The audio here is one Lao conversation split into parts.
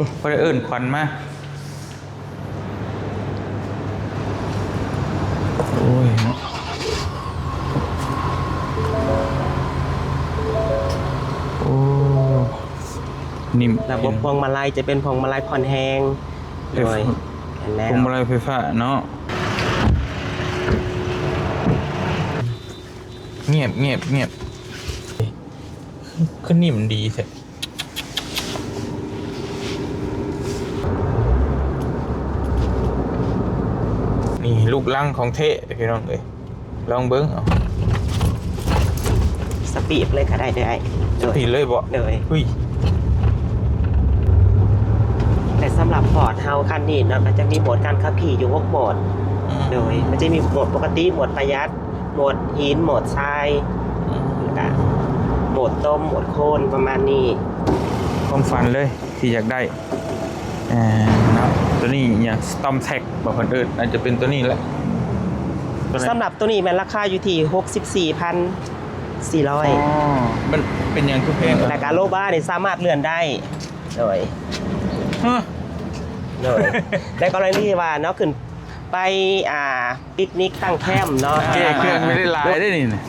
ບໍ່ໄດ້ເອີ້ນຂວັນມາ. ໂອ້ຍເນາະ ໂອ້ ນິ້ມ. ລະບົບພວງມາໄລຈະເປັນພວງມາໄລຜ່ອນແຮງ. ໂດຍ ແມ່ນແລ້ວ ພວງມາໄລໄຟຟ້າເນາະ. ງຽບ ງຽບ ງຽບ ຄື ຄືນິ້ມດີແທ້. ນີ້ລູກລັງຂອງແທ້ພີ່ນ້ອງເອີຍ ລອງເບິ່ງເອົາ. ສະປີດເລີຍກະໄດ້ເດີ້ອ້າຍ. ໂດຍ ສະປີດເລີຍບໍ? ໂດຍ. ອຸ້ຍ ແລະສຳລັບຟອດເຮົາຄັນນີ້ເນາະ ກະຈະມີໂໝດການຂັບຂີ່ຢູ່ຫົກໂໝດ. ອືມ ໂດຍ ມັນຈະມີໂໝດປົກກະຕິ ໂໝດປະຢັດ ໂໝດຫີນ ໂໝດຊາຍ ອືມ ແລ້ວກະໂໝດຕົມ ໂໝດໂຄນ ປະມານນີ້. ຄວາມຝັນເລີຍທີ່ຢາກໄດ້ ເອີ ເນາະ ໂຕນີ້ຫຍັງ Storm Track ບໍ່ ເພິ່ນເອີ້ນ ອາດຈະເປັນໂຕນີ້ແຫຼະ. ສຳລັບໂຕນີ້ແມ່ນລາຄາຢູ່ທີ່ຫົກສິບສີ່ພັນສີ່ຮ້ອຍ. ອໍ ມັນເປັນຫຍັງຄືແພງ? ແລ້ວກະໂລບານີ້ສາມາດເລື່ອນໄດ້. ໂດຍ ຮະ? ໂດຍ ໃນກໍລະນີທີ່ວ່າເນາະ ຂຶ້ນ ໄປ ອ່າ ປິກນິກຕັ້ງແຄມເນາະ ເກເຄື່ອງໄປໄດ້ຫຼາຍເດ້ນີ້ນະ.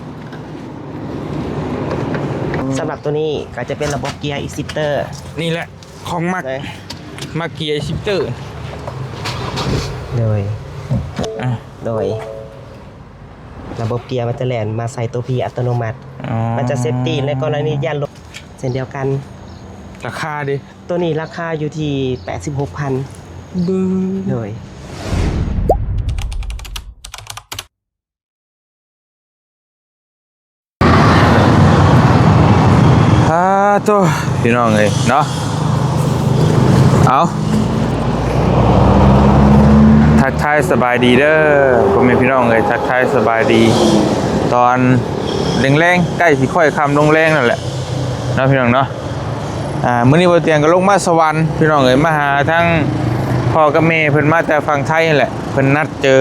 ສຳລັບໂຕນີ້ກະຈະເປັນລະບົບເກຍ six cylinder ນີ້ແຫຼະຂອງມັກ ເອີ ມັກເກຍ six cylinder. ໂດຍ ອ່າ ໂດຍ ລະບົບເກຍມັນຈະແລ່ນມາໃສ່ໂຕ P ອັດຕະໂນມັດ. ອໍ ມັນຈະ safety ໃນກໍລະນີຢ້ານລົດ ເຊັ່ນດຽວກັນ. ລາຄາເດ? ໂຕນີ້ລາຄາຢູ່ທີ່ແປດສິບຫົກພັນ. ບຶ້ ໂດຍ. ອາໂຕ ພີ່ນ້ອງເອີຍເນາະ ເອົາ ທັກທາຍສະບາຍດີເດີພໍ່ແມ່ພີ່ນ້ອງເອີຍ ທັກທາຍສະບາຍດີຕອນແລງໆ ໃກ້ຊິຄ້ອຍຄ່ຳລົງແລງນັ້ນແຫຼະເນາະ ພີ່ນ້ອງເນາະ. ອ່າ ມື້ນີ້ບ່າວຕຽງກໍລົງມາສະຫວັນພີ່ນ້ອງເອີຍ ມາຫາທັງພໍ່ກັບແມ່ເພິ່ນ ມາແຕ່ຝັ່ງໄທຫັ້ນແຫຼະ ເພິ່ນນັດເຈີ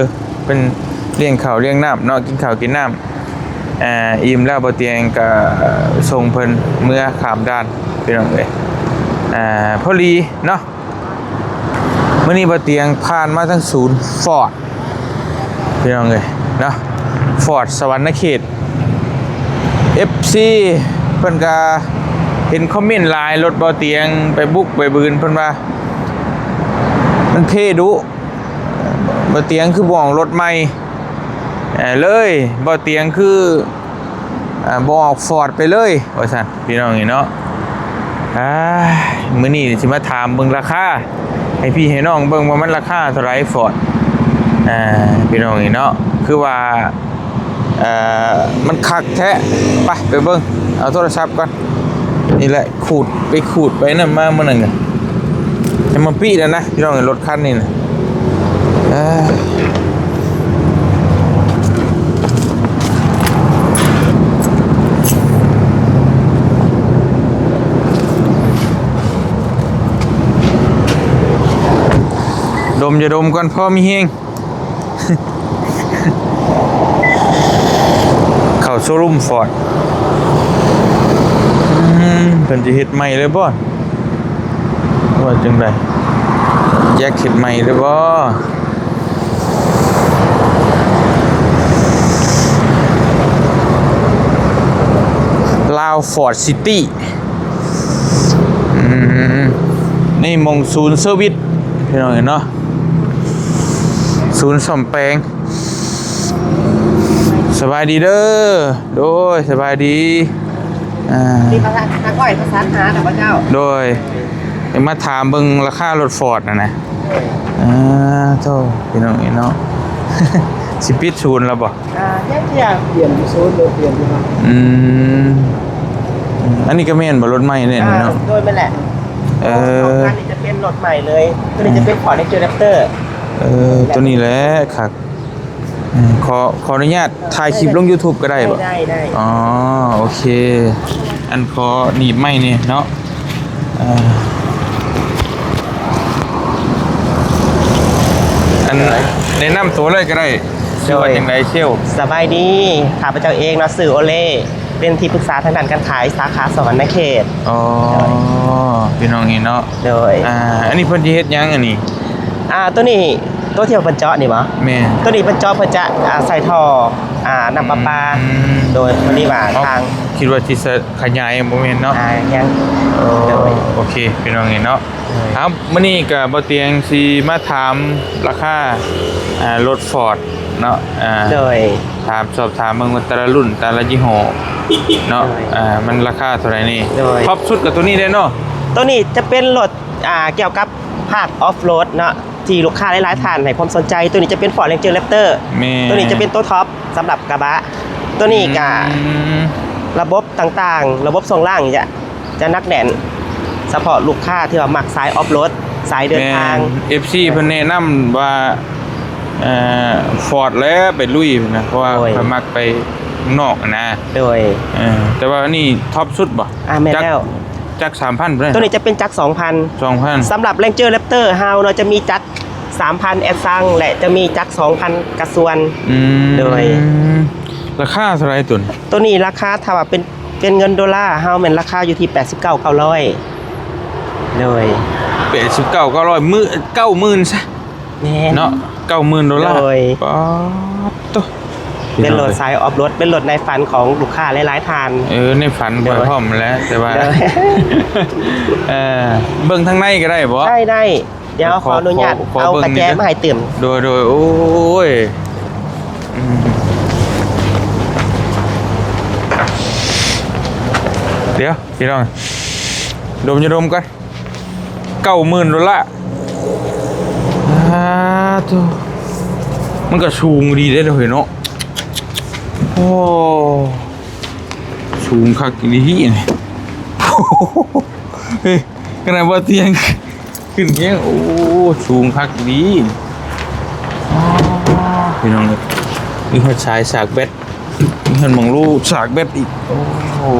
ເພິ່ນລ້ຽງເຂົ້າລ້ຽງນ້ຳເນາະ ກິນເຂົ້າກິນນ້ຳ ອ່າ ອີ່ມແລ້ວບ່າວຕຽງກໍສົ່ງເພິ່ນເມືອຂ້າມດ່ານພີ່ນ້ອງເອີຍ. ອ່າ ພໍດີເນາະ ມື້ນີ້ບ່າວຕຽງຜ່ານມາທາງສູນຟອດ ພີ່ນ້ອງເອີຍເນາະ ຟອດສະຫວັນນະເຂດ ເອັຟຊີ ເພິ່ນກະເຫັນຄອມເມັນຫຼາຍ ລົດບ່າວຕຽງໄປບຸກໄປບືນ ເພິ່ນວ່າມັນເພດຸ ບ່າວຕຽງຄືບໍ່ອອກລົດໃໝ່ ເອີ ເລີຍ ບ່າວຕຽງຄື ອ່າ ບໍ່ອອກຟອດໄປເລີຍວ່າຊັ້ນ ພີ່ນ້ອງເອີຍເນາະ. ອ່າ ມື້ນີ້ຊິມາຖາມເບິ່ງລາຄາໃຫ້ພີ່ໃຫ້ນ້ອງເບິ່ງວ່າມັນລາຄາເທົ່າໃດຟອດ ອ່າ ພີ່ນ້ອງເອີຍເນາະ ຄືວ່າ ເອີ ມັນຄັກແທ້. ໄປ ໄປເບິ່ງ ເອົາໂທລະສັບກ່ອນ ນີ້ແຫຼະ ຂູດໄປຂູດໄປນັ້ນມາມື້ນັ້ນ ຍັງມາປີ້ແລ້ວນະ ພີ່ນ້ອງເອີຍ ລົດຄັນນີ້ນະ. ເອີ ດົມ ຢ່າດົມກ່ອນ ພໍມີແຮງ. ເຂົ້າໂຊຣູມຟອດ ອືມ ເພິ່ນຈະເຮັດໃໝ່ເລີຍບໍ່ ວ່າຈັ່ງໃດ ແຈັກເຮັດໃໝ່ເລີຍບໍ່? ລາວຟອດຊິຕີ້ ອືມ ນີ້ໝ່ອງສູນເຊີວິດ ພີ່ນ້ອງເອີຍເນາະ ສູນສ້ອມແປງ. ສະບາຍດີເດີ. ໂດຍ ສະບາຍດີ. ອ່າ ທີ່ພາສາ ນັກອ້ອຍພາສາຫານະບໍ່ເຈົ້າ? ໂດຍ ຢາກມາຖາມເບິ່ງລາຄາລົດຟອດຫັ້ນນະ. ອ່າ ໂທ້ ພີ່ນ້ອງເອີຍເນາະ ຊິປິດສູນແລ້ວບໍ່? ອ່າ ຍັງ ຍັງ ປ່ຽນຢູ່ສູນ ເດີ ປ່ຽນຢູ່ເນາະ. ອືມ ອັນນີ້ກໍແມ່ນບໍ່ ລົດໃໝ່ນີ້ເນາະ? ອ່າ ໂດຍ ແມ່ນແຫຼະ. ເອີ ສອງຄັນນີ້ຈະເປັນລົດໃໝ່ເລີຍ ຕົວນີ້ຈະເປັນ ອ່າ Ford Ranger Raptor. ເອີ ຕົວນີ້ແຫຼະຄັກ. ອືມ ຂໍ ຂໍອະນຸຍາດຖ່າຍຄລິບລົງຢູທູບກໍໄດ້ບໍ່? ໄດ້ ໄດ້ ໄດ້. ອໍ ໂອເຄ ອັນ ຂໍໜີບໄມ້ແດ່ເນາະ. ເອີ ອັນ ແນະນຳຕົວເລີຍກໍໄດ້. ຊື່ວ່າ ໂດຍ ຈັ່ງໃດ ເຊວ? ສະບາຍດີ ຂ້າພະເຈົ້າເອງເນາະ ຊື່ໂອເລ. ເປັນທີ່ປຶກສາທາງດ້ານການຂາຍສາຂາສະຫວັນນະເຂດ. ອໍ ໂດຍ ພີ່ນ້ອງນີ້ເນາະ. ໂດຍ ອ່າ ອັນນີ້ເພິ່ນຊິເຮັດຫຍັງອັນນີ້? ອ່າ ໂຕນີ້ ໂຕທີ່ວ່າເພິ່ນເຈາະນີ້ບໍ? ແມ່ນ ໂຕນີ້ເພິ່ນເຈາະເພື່ອຈະ ອ່າ ໃສ່ທໍ່ ອ່າ ນ້ຳປະປາ. ອືມ ໂດຍ ພໍດີວ່າທາງ ຄິດວ່າຊິຂະຫຍາຍ ບໍ່ແມ່ນເນາະ? ອ່າ ຍັງ. ໂອ້ ໂດຍ ໂອເຄ ພີ່ນ້ອງນີ້ເນາະ. ໂດຍ ເອົາ ມື້ນີ້ກະບ່າວຕຽງຊິມາຖາມລາຄາ ອ່າ ລົດຟອດເນາະ. ອ່າ ໂດຍ ຖາມ ສອບຖາມເບິ່ງວ່າແຕ່ລະລຸ້ນແຕ່ລະຍີ່ຫໍ້ເນາະ. ໂດຍ ອ່າ ມັນລາຄາເທົ່າໃດນີ້? ໂດຍ ທັອບສຸດກະໂຕນີ້ເດ້ເນາະ. ໂຕນີ້ຈະເປັນລົດ ອ່າ ກ່ຽວກັບພາກອອຟໂຣດເນາະ ທີ່ລູກຄ້າຫຼາຍໆທ່ານໃຫ້ຄວາມສົນໃຈ. ໂຕນີ້ຈະເປັນ Ford Ranger Raptor. ແມ່ນ ໂຕນີ້ຈະເປັນໂຕທັອບສຳລັບກະບະ. ໂຕນີ້ກະ ອືມ ລະບົບຕ່າງໆ ລະບົບຊ່ວງລ່າງຈະ ຈະໜັກແໜ້ນ ສະເພາະລູກຄ້າທີ່ວ່າມັກສາຍອອຟໂຣດ ສາຍເດີນທາງ. ແມ່ນ ເອັຟຊີ ເພິ່ນແນະນຳວ່າ ເອີ ຟອດແລ້ວໄປລຸຍພຸ້ນນະ ເພາະວ່າ ໂດຍ ຂ້ອຍມັກໄປນອກນະ. ໂດຍ ເອີ ແຕ່ວ່າອັນນີ້ທັອບສຸດບໍ? ອ່າ ແມ່ນແລ້ວ ຈັກສາມພັນພຸ້ນນະ. ໂຕນີ້ຈະເປັນຈັກສອງພັນ ສອງພັນ. ສຳລັບ Ranger Raptor ເຮົາເນາະ ຈະມີຈັກສາມພັນແອັດຊັງ ແລະ ຈະມີຈັກສອງພັນກະສ່ວນ. ອືມ ໂດຍ ລາຄາເທົ່າໃດໂຕນີ້? ໂຕນີ້ລາຄາ ຖ້າວ່າເປັນ ເປັນເງິນໂດລາ ເຮົາແມ່ນລາຄາຢູ່ທີ່ແປດສິບເກົ້າ ເກົ້າຮ້ອຍ. ໂດຍ ແປດສິບເກົ້າ ເກົ້າຮ້ອຍ ໝື່ນ ເກົ້າໝື່ນຊະ. ແມ່ນ ເນາະ ເກົ້າໝື່ນໂດລາ. ໂດຍ ປາດໂທ້ ເປັນລົດສາຍອອຟໂຣດ ເປັນລົດໃນຝັນຂອງລູກຄ້າຫຼາຍໆທ່ານ. ເອີ ໃນຝັນຂ້ອຍພ້ອມແຫຼະ ແຕ່ວ່າ ໂດຍ ເອີ ເບິ່ງທາງໃນກໍໄດ້ບໍ? ໄດ້ ໄດ້. ດຽວຂໍອະນຸຍາດ ຂໍ ຂໍ ເອົາກະແຈມາໃຫ້ຕື່ມ. ໂດຍ ໂດຍ ໂອ້ຍ ອືມ ດຽວ ພີ່ນ້ອງ ດົມ ຢ່າດົມກ່ອນ. ເກົ້າໝື່ນໂດລາ. ອາໂທ້ ມັນກະສູງດີເດ້ເນາະ. ໂອ້ ສູງຄັກອີ່ຫຼີນີ້. ເຮີ້ຍ ຂະໜາດວ່າຕຽງ ຂຶ້ນແຮງ ໂອ້ ສູງຄັກອີ່ຫຼີ. ອໍ ພີ່ນ້ອງເອີຍ ມີຮອດສາຍສາກແບັດ ມີຮອດໝ່ອງຮູສາກແບັດອີກ. ໂອ້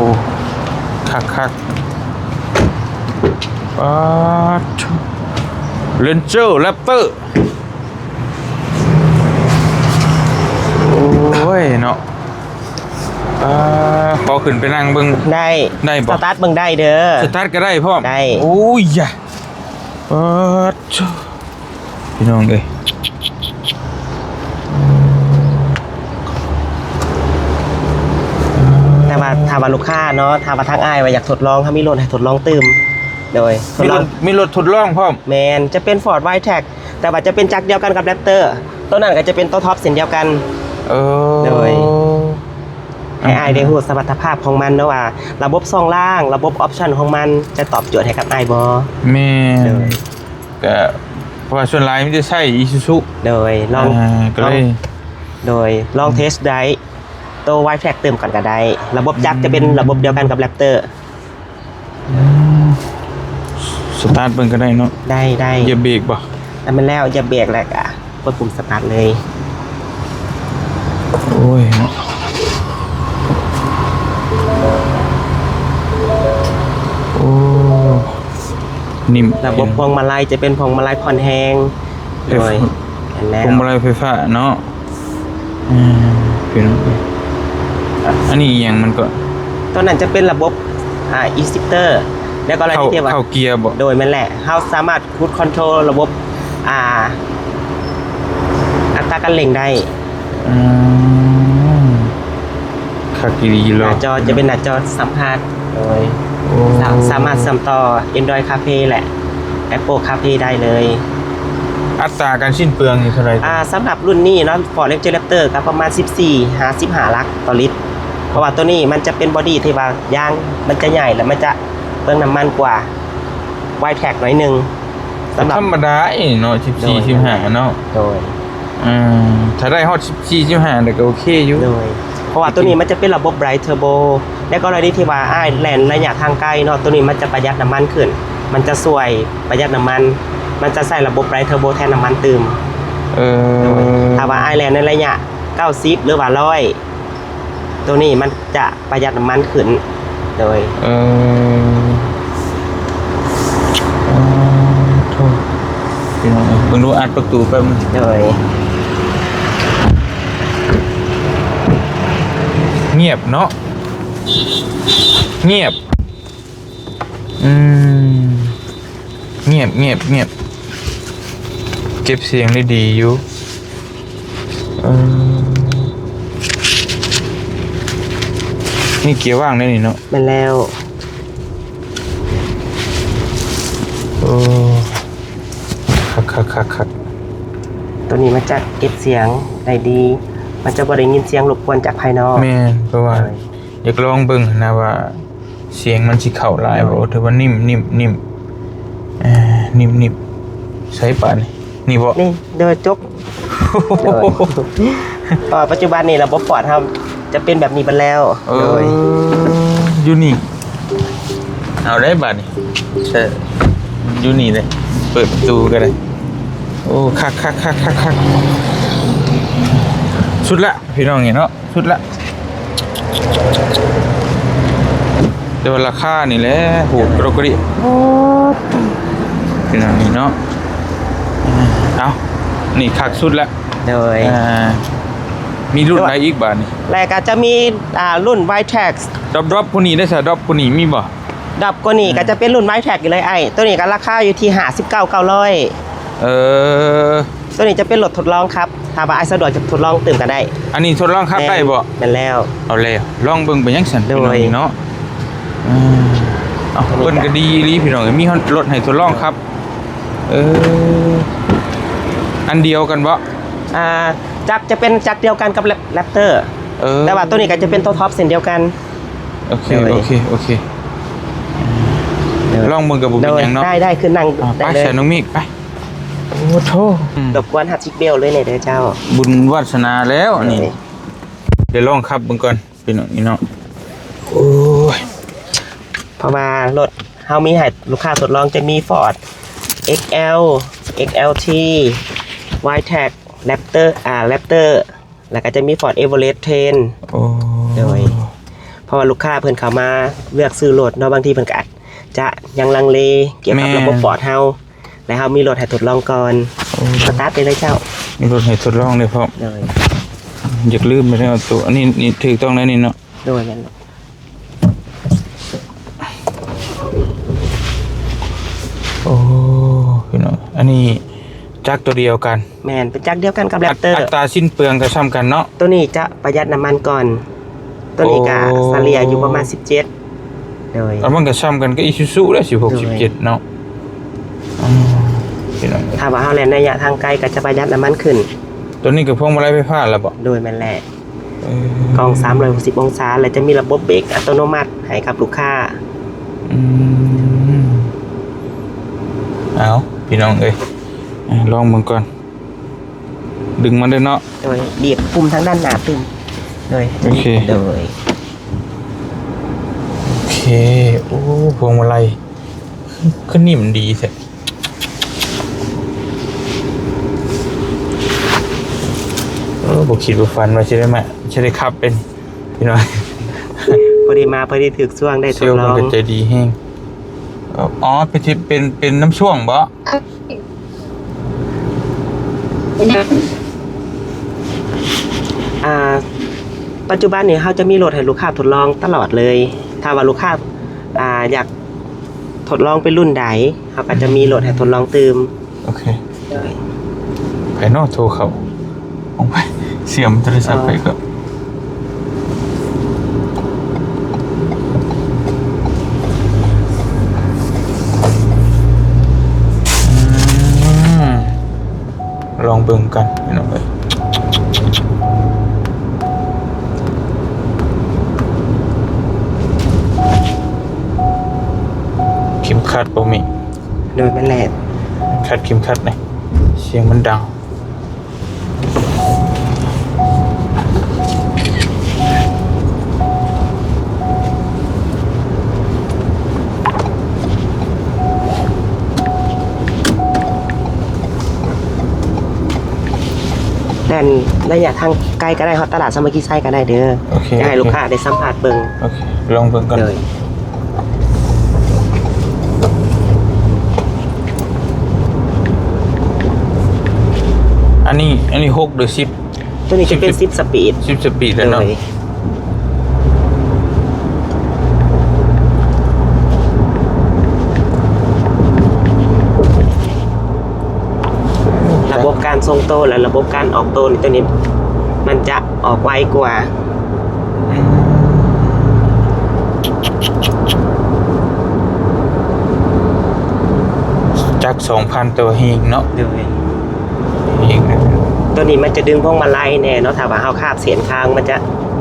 ຄັກໆ ປາດ Ranger Raptor. ໂອ້ຍເນາະ ອາ ຂໍຂຶ້ນໄປນັ່ງເບິ່ງໄດ້ ໄດ້ບໍ່? ສະຕາດເບິ່ງໄດ້ເດີ ສະຕາດກໍໄດ້ພ້ອມ ໄດ້. ໂອ້ຍຢາ ປາດໂທ້ ພີ່ນ້ອງເອີຍ ແຕ່ວ່າຖ້າວ່າລູກຄ້າເນາະ ຖ້າວ່າທາງອ້າຍວ່າຢາກທົດລອງ ເຮົາມີລົດໃຫ້ທົດລອງຕື່ມ. ໂດຍ ມີລົດ ມີລົດທົດລອງພ້ອມ. ແມ່ນ ຈະເປັນ Ford Wildtrak ແຕ່ວ່າຈະເປັນຈັກດຽວກັນກັບ Raptor ໂຕນັ້ນກໍຈະເປັນໂຕທັອບເຊັ່ນດຽວກັນ. ເອີ ໂດຍ ໃຫ້ອ້າຍໄດ້ຮູ້ສະມັດຖະພາບຂອງມັນເນາະ ວ່າລະບົບຊ່ອງລ່າງ ລະບົບອອບຊັນຂອງມັນຈະຕອບໂຈດໃຫ້ກັບອ້າຍບໍ່? ແມ່ນ ໂດຍ ກະ ເພາະວ່າສ່ວນຫຼາຍມີແຕ່ໃຊ້ Isuzu. ໂດຍ ລອງ ອ່າ ກໍເລີຍ ລອງ ໂດຍ ລອງເທສໄດ້ ໂຕ Wildtrak ຕື່ມກ່ອນກໍໄດ້. ລະບົບຈັກຈະເປັນລະບົບດຽວກັນກັບ Raptor. ອືມ ສະຕາດເບິ່ງກໍໄດ້ເນາະ. ໄດ້ ໄດ້. ຢາກເບກບໍ່? ແລ້ວແມ່ນແລ້ວ ຢາກເບກແລ້ວກະກົດປຸ່ມສະຕາດເລີຍ. ໂອ້ຍເນາະ ໂອ້ ນິ້ມ. ລະບົບພວງມາໄລຈະເປັນພວງມາໄລຜ່ອນແຮງ. ໂດຍ ແມ່ນແລ້ວ ພວງມາໄລໄຟຟ້າເນາະ. ອືມ ເປັນ ອັນນີ້ອີ່ຫຍັງມັນກໍ ໂຕນັ້ນຈະເປັນລະບົບ ອ່າ E-shifter ແລ້ວກໍລະ ເຂົ້າ ທີ່ວ່າ ເຂົ້າເກຍບໍ? ໂດຍ ແມ່ນແຫຼະ ເຮົາສາມາດ Cruise Control ລະບົບ ອ່າ ອັດຕາການເລັ່ງໄດ້. ອືມ ຄັກອີ່ຫຼີເນາະ. ໜ້າຈໍຈະເປັນໜ້າຈໍສຳພາດ. ໂດຍ ໂອ້ ສາ ສາມາດເຊື່ອມຕໍ່ Android CarPlay ແລະ Apple CarPlay ໄດ້ເລີຍ. ອັດຕາການສິ້ນເປືອງນີ້ເທົ່າໃດ? ອ່າ ສຳລັບລຸ້ນນີ້ເນາະ Ford Ranger Raptor ກໍປະມານສິບສີ່ຫາສິບຫ້າຫຼັກຕໍ່ລິດ ເພາະວ່າໂຕນີ້ມັນຈະເປັນບໍດີ້ທີ່ວ່າຢາງມັນຈະໃຫຍ່ ແລະ ມັນຈະເປືອງນ້ຳມັນກວ່າ Wildtrak ໜ້ອຍໜຶ່ງ. ສຳລັບ ທຳມະດາເອງເນາະ ສິບສີ່ ໂດຍ ສິບຫ້າເນາະ. ໂດຍ ອືມ ຖ້າໄດ້ຮອດສິບສີ່ ສິບຫ້າ ແລ້ວກໍໂອເຄຢູ່. ໂດຍ ເພາະວ່າໂຕນີ້ມັນຈະເປັນລະບົບ Bright Turbo ໃນກໍລະນີທີ່ວ່າອ້າຍແລ່ນໄລຍະທາງໄກເນາະ ໂຕນີ້ມັນຈະປະຢັດນ້ຳມັນຂຶ້ນ ມັນຈະຊ່ວຍປະຢັດນ້ຳມັນ ມັນຈະໃຊ້ລະບົບ Bright Turbo ແທນນ້ຳມັນຕື່ມ. ເອີ ໂດຍ ຖ້າວ່າອ້າຍແລ່ນໃນໄລຍະເກົ້າສິບ ຫຼືວ່າຮ້ອຍ ໂຕນີ້ມັນຈະປະຢັດນ້ຳມັນຂຶ້ນ. ໂດຍ ເອີ ໂອ້ໂທ້ ພີ່ນ້ອງເອີຍ ເບິ່ງດູ ອັດປະຕູແປັບໜຶ່ງ. ໂດຍ ງຽບເນາະ. ງຽບ ອືມ ງຽບ ງຽບ ງຽບ ເກັບສຽງໄດ້ດີຢູ່. ເອີ ນີ້ເກຍວ່າງໄດ້ນີ້ເນາະ. ແມ່ນແລ້ວ. ໂອ້ ຄັກໆໆໆ. ໂຕນີ້ມັນຈະເກັບສຽງໄດ້ດີ ມັນຈະບໍ່ໄດ້ຍິນສຽງລົບກວນຈາກພາຍນອກ. ແມ່ນ ເພາະວ່າ ໂດຍ ຢາກລອງເບິ່ງຫັ້ນນະວ່າ ສຽງມັນຊິເຂົ້າຫຼາຍບໍ່? ໂດຍ ຖືວ່ານິ້ມໆໆ ເອີ ນິ້ມໆ. ໃສ່ປານນີ້ ນີ້ບໍ່? ນີ້ ໂດຍ ຈົກ ໂດຍ ເພາະວ່າປັດຈຸບັນນີ້ລະບົບປອດເຮົາຈະເປັນແບບນີ້ເບິດແລ້ວ. ເອີ ໂດຍ ຢູ່ນີ້ ເອົາໄດ້ບາດນີ້ ເອີ ຢູ່ນີ້ເລີຍ ເປີດປະຕູກໍໄດ້. ໂອ້ ຄັກໆໆໆໆ ສຸດລະ ພີ່ນ້ອງນີ້ເນາະ ສຸດລະ. ແຕ່ວ່າລາຄານີ້ແຫຼະ ໂຫດກະໂດກກະດິ ພີ່ນ້ອງນີ້ເນາະ. ເອົາ ນີ້ຄັກສຸດລະ. ໂດຍ ອ່າ ມີລຸ້ນໃດອີກບາດນີ້? ແລ້ວກໍຈະມີ ອ່າ ລຸ້ນ Witex ດຣອບ ດຣອບກວ່ານີ້ໄດ້ຊະ? ດຣອບກວ່ານີ້ມີບໍ່? ດຣອບກວ່ານີ້ ອືມ ກໍຈະເປັນລຸ້ນ Witex ຢູ່ເລີຍອ້າຍ. ໂຕນີ້ກໍລາຄາຢູ່ທີ່ຫ້າສິບເກົ້າ ເກົ້າຮ້ອຍ. ເອີ ໂຕນີ້ຈະເປັນລົດທົດລອງຂັບ ຖ້າວ່າອ້າຍສະດວກຈະທົດລອງຕື່ມກໍໄດ້. ອັນນີ້ທົດລອງຂັບໄດ້ບໍ່? ແມ່ນແລ້ວ. ເອົາແລ້ວ ລອງເບິ່ງເປັນຫຍັງຊັ້ນ ໂດຍ ພີ່ນ້ອງນີ້ເນາະ. ອືມ ເອົາ ເພິ່ນກໍດີອີ່ຫຼີພີ່ນ້ອງ ມີຮອດລົດໃຫ້ທົດລອງຂັບ. ເອີ ອັນດຽວກັນບໍ່? ອ່າ ຈັກຈະເປັນຈັກດຽວກັນກັບ Rap- Raptor. ເອີ ແຕ່ວ່າໂຕນີ້ກໍຈະເປັນໂຕທັອບເຊັ່ນດຽວກັນ. ໂອເຄ ໂດຍ ໂອເຄ ໂອເຄ ໂດຍ ລອງເບິ່ງກໍບໍ່ເປັນຫຍັງເນາະ. ໄດ້ ໄດ້ ຂຶ້ນນັ່ງ ອ່າ ໄດ້ເລີຍ ໄປ ໃສ່ນ້ອງມິກໄປ. ໂອ້ໂທ ອືມ ລົບກວນຮັບຊິກເບວເລີຍນີ້ເດີເຈົ້າ. ບຸນວາດສະໜາແລ້ວນີ້ ໂດຍ ດຽວລອງຂັບເບິ່ງກ່ອນ ພີ່ນ້ອງນີ້ເນາະ. ໂອ້ຍ ເພາະວ່າລົດເຮົາມີໃຫ້ລູກຄ້າທົດລອງ ຈະມີ Ford XL XLT Witex Raptor ອ່າ Raptor ແລ້ວກໍຈະມີ Ford Everest Trail. ໂອ້ ໂດຍ ເພາະວ່າລູກຄ້າເພິ່ນເຂົ້າມາເລືອກຊື້ລົດເນາະ ບາງທີເພິ່ນກໍອາດຈະຍັງລັງເລກ່ຽວກັບ ແມ່ນ ລະບົບປອດເຮົາ ແລະເຮົາມີລົດໃຫ້ທົດລອງກ່ອນ. ໂອ້ ສະຕາດໄປເລີຍເຈົ້າ. ມີລົດໃຫ້ທົດລອງເລີຍພ້ອມ. ໂດຍ ຢາກລືມໄປແລ້ວ ໂຕອັນນີ້ ນີ້ຖືກຕ້ອງແລ້ວນີ້ເນາະ. ໂດຍ ແມ່ນ. ໂອ້ ພີ່ນ້ອງ ອັນນີ້ຈັກໂຕດຽວກັນ. ແມ່ນ ເປັນຈັກດຽວກັນກັບ Raptor. ອັດຕາສິ້ນເປືອງກໍຊ່ຳກັນເນາະ. ໂຕນີ້ຈະປະຢັດນ້ຳມັນກ່ອນ ໂຕນີ້ກໍ ໂອ້ ສະເລ່ຍຢູ່ປະມານສິບເຈັດ. ໂດຍ ແລ້ວມັນກໍຊ່ຳກັນກັບ Isuzu ແຫຼະ ສິບຫົກ ໂດຍ ສິບເຈັດເນາະ. ອືມ ພີ່ນ້ອງ ຖ້າວ່າເຮົາແລ່ນໄລຍະທາງໄກກໍຈະປະຢັດນ້ຳມັນຂຶ້ນ. ໂຕນີ້ກໍພວງມາໄລໄຟຟ້າແລ້ວບໍ່? ໂດຍ ແມ່ນແຫຼະ. ເອີ ກ້ອງສາມຮ້ອຍຫົກສິບອົງສາ ແລະ ຈະມີລະບົບເບຣກອັດຕະໂນມັດໃຫ້ກັບລູກຄ້າ. ອືມ ເອົາ ພີ່ນ້ອງເອີຍ ລອງເບິ່ງກ່ອນ ດຶງມາເດີເນາະ. ໂດຍ ບີບປຸ່ມທາງດ້ານໜ້າຕຶ້ມ. ໂດຍ ໂອເຄ ໂດຍ ໂອເຄ. ໂອ້ ພວງມາໄລ ຄື ຄືໜິ້ມດີແທ້. ເອີ ບໍ່ຄິດບໍ່ຝັນວ່າຊິໄດ້ມາ ຊິໄດ້ຂັບເປັນ ພີ່ນ້ອງ. ພໍດີມາ ພໍດີຖືກຊ່ວງໄດ້ທົດລອງ. ເຊວເພິ່ນກໍໃຈດີແຮງ. ອໍ ເປັນ ເປັນ ເປັນນຳຊ່ວງບໍ? ອ່າ ປັດຈຸບັນນີ້ເຮົາຈະມີລົດໃຫ້ລູກຄ້າທົດລອງຕະຫຼອດເລີຍ. ຖ້າວ່າລູກຄ້າ ອ່າ ຢາກ ທົດລອງເປັນລຸ້ນໃດ ເຮົາກໍຈະມີລົດໃຫ້ທົດລອງຕື່ມ. ໂອເຄ ໂດຍ. ໃຜເນາະໂທເຂົ້າ? ເອົາໄປ ສຽມໂທລະສັບໄປກໍ ອໍ ອືມ. ລອງເບິ່ງກັນພີ່ນ້ອງເອີຍ. ເຂັມຂັດບໍ່ມີ. ໂດຍ ແມ່ນແຫຼະ. ຂັດເຂັມຂັດນີ້ ສຽງມັນດັງ. ແລ່ນໄລຍະທາງໄກກໍໄດ້ ຮອດຕະຫຼາດສາມັກຄີໄຊກໍໄດ້ເດີ. ໂອເຄ ຢາກໃຫ້ ໂອເຄ ລູກຄ້າໄດ້ສຳພາດເບິ່ງ. ໂອເຄ ລອງເບິ່ງກ່ອນ. ໂດຍ. ອັນນີ້ ອັນນີ້ຫົກ ຫຼື ສິບ? ຕົວນີ້ຈະເປັນສິບສະປີດ. ສິບສະປີດແລ້ວເນາະ. ໂດຍ. ການຊົງໂຕ ແລະ ລະບົບການອອກໂຕນີ້ ໂຕນີ້ມັນຈະອອກໄວກວ່າ. ອືມ ຈັກສອງພັນ ແຕ່ວ່າແຮງເນາະ. ໂດຍ ແຮງນະ. ໂຕນີ້ມັນຈະດຶງພວງມາໄລແດ່ເນາະ ຖ້າວ່າເຮົາຄາບເສັ້ນທາງ ມັນຈະ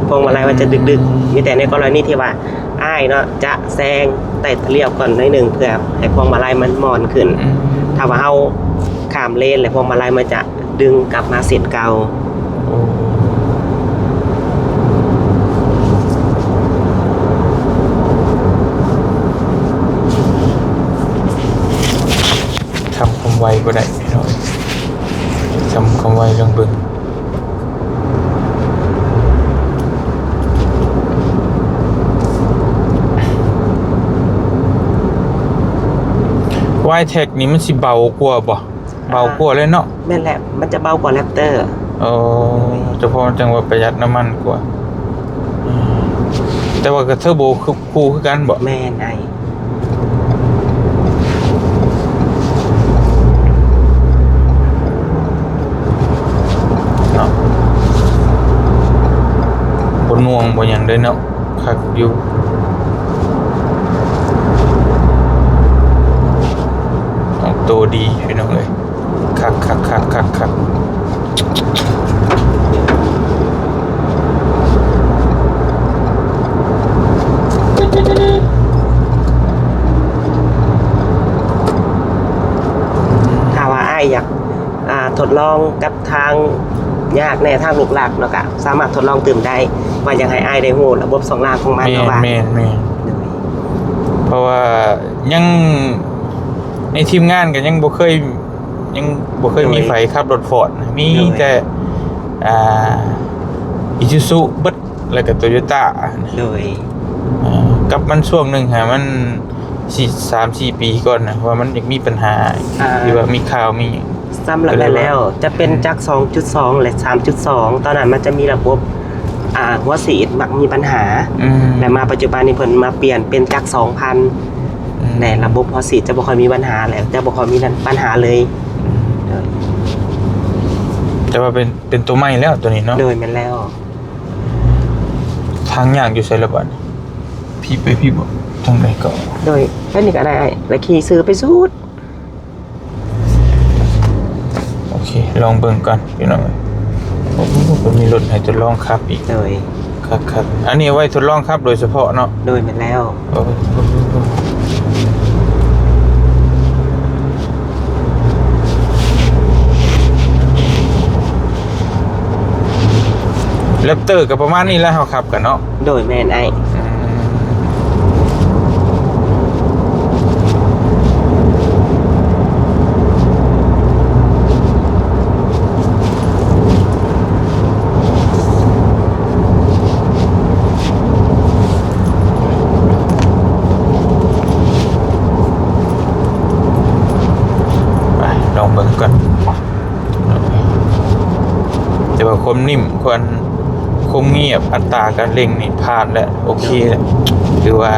ພວງມາໄລມັນຈະດຶກໆ. ອືມ ມີແຕ່ໃນກໍລະນີທີ່ວ່າອ້າຍເນາະ ຈະແຊງ ແຕ່ຈະລ້ຽວກ່ອນໜ້ອຍໜຶ່ງ ເພື່ອໃຫ້ພວງມາໄລມັນໝ່ອນຂຶ້ນ. ອືມ ຖ້າວ່າເຮົາຂ້າມເລນແລ້ວ ພວງມາໄລມັນຈະດຶງກັບມາເສັ້ນເກົ່າ. ໂອ້ ທຳຄວາມໄວບໍ່ໄດ້ພີ່ນ້ອງ ທຳຄວາມໄວລອງເບິ່ງ. ວາຍແທັກນີ້ມັນຊິເບົາກວ່າບໍ່? ເບົາກວ່າເລີຍເນາະ. ແມ່ນແຫຼະ ມັນຈະເບົາກວ່າແຣັບເຕີ. ອໍ ເຈົ້າຂອງຈັ່ງວ່າປະຢັດນ້ຳມັນກວ່າ. ອືມ ແຕ່ວ່າກໍເທີໂບຄື ຄູ່ຄືກັນບໍ? ແມ່ນອ້າຍ. ເນາະ ບໍ່ໜ່ວງບໍ່ຫຍັງເລີຍເນາະ ຄັກຢູ່ ອອກໂຕດີພີ່ນ້ອງເອີຍ. ຄັກໆໆໆໆ. ຖ້າວ່າອ້າຍຢາກ ອ່າ ທົດລອງກັບທາງຍາກແດ່ ທາງລຸກລັກເນາະ ກະສາມາດທົດລອງຕື່ມໄດ້ ວ່າຢາກໃຫ້ອ້າຍໄດ້ຮູ້ລະບົບຊ່ອງລ່າງຂອງມັນເນາະວ່າ. ແມ່ນໆໆ. ໂດຍ ເພາະວ່າຍັງ ໃນທີມງານກໍຍັງບໍ່ເຄີຍ ຍັງບໍ່ເຄີຍມີໃຜຂັບລົດຟອດນະ ມີແຕ່ ອ່າ ອີຊູຊູເບິດ ແລ້ວກໍໂຕໂຍຕ້າ. ໂດຍ ເອີ ກັບມັນຊ່ວງໜຶ່ງຫາ ມັນສີ່ ສາມສີ່ປີກ່ອນນະ ວ່າມັນຢາກມີບັນຫາ ອ່າ ທີ່ວ່າມີຂ່າວມີຫຍັງ. ສຳລັບແລ້ວຈະເປັນຈັກສອງຈຸດສອງ ແລະ ສາມຈຸດສອງ ຕອນນັ້ນມັນຈະມີລະບົບ ອ່າ ຫົວສີດມັກມີບັນຫາ. ອືມ ແລະ ມາປັດຈຸບັນນີ້ເພິ່ນມາປ່ຽນເປັນຈັກສອງພັນ ອືມ ແລະ ລະບົບຫົວສີດຈະບໍ່ຄ່ອຍມີບັນຫາແລ້ວ ຈະບໍ່ຄ່ອຍມີບັນຫາເລີຍ. ອືມ ໂດຍ ແຕ່ວ່າເປັນ ເປັນໂຕໃໝ່ແລ້ວໂຕນີ້ເນາະ. ໂດຍ ແມ່ນແລ້ວ. ທາງຍ່າງຢູ່ໃສລະບັດນີ້? ພີ້ໄປພີ້ບໍ? ທາງໃດກໍ ໂດຍ ໄປນີ້ກໍໄດ້ ແລ້ວຂີ່ຊື່ໄປສຸດ. ໂອເຄ ລອງເບິ່ງກ່ອນພີ່ນ້ອງ. ໂອ້ໂຫ ເພິ່ນມີລົດໃຫ້ທົດລອງຂັບອີກ. ໂດຍ ຄັກໆ ອັນນີ້ໄວ້ທົດລອງຂັບໂດຍສະເພາະເນາະ. ໂດຍ ແມ່ນແລ້ວ. ໂອ້ ແຣັບເຕີກໍປະມານນີ້ແຫຼະ ເຮົາຂັບກັນເນາະ. ໂດຍ ແມ່ນອ້າຍ. ອືມ ໄປ ລອງເບິ່ງກ່ອນ. ແຕ່ວ່າຄວາມນິ່ມ ຄວາມ ຄວາມງຽບ ອັດຕາການເລັ່ງນີ້ຜ່ານແລ້ວ ໂອເຄແລ້ວ ຖືວ່າ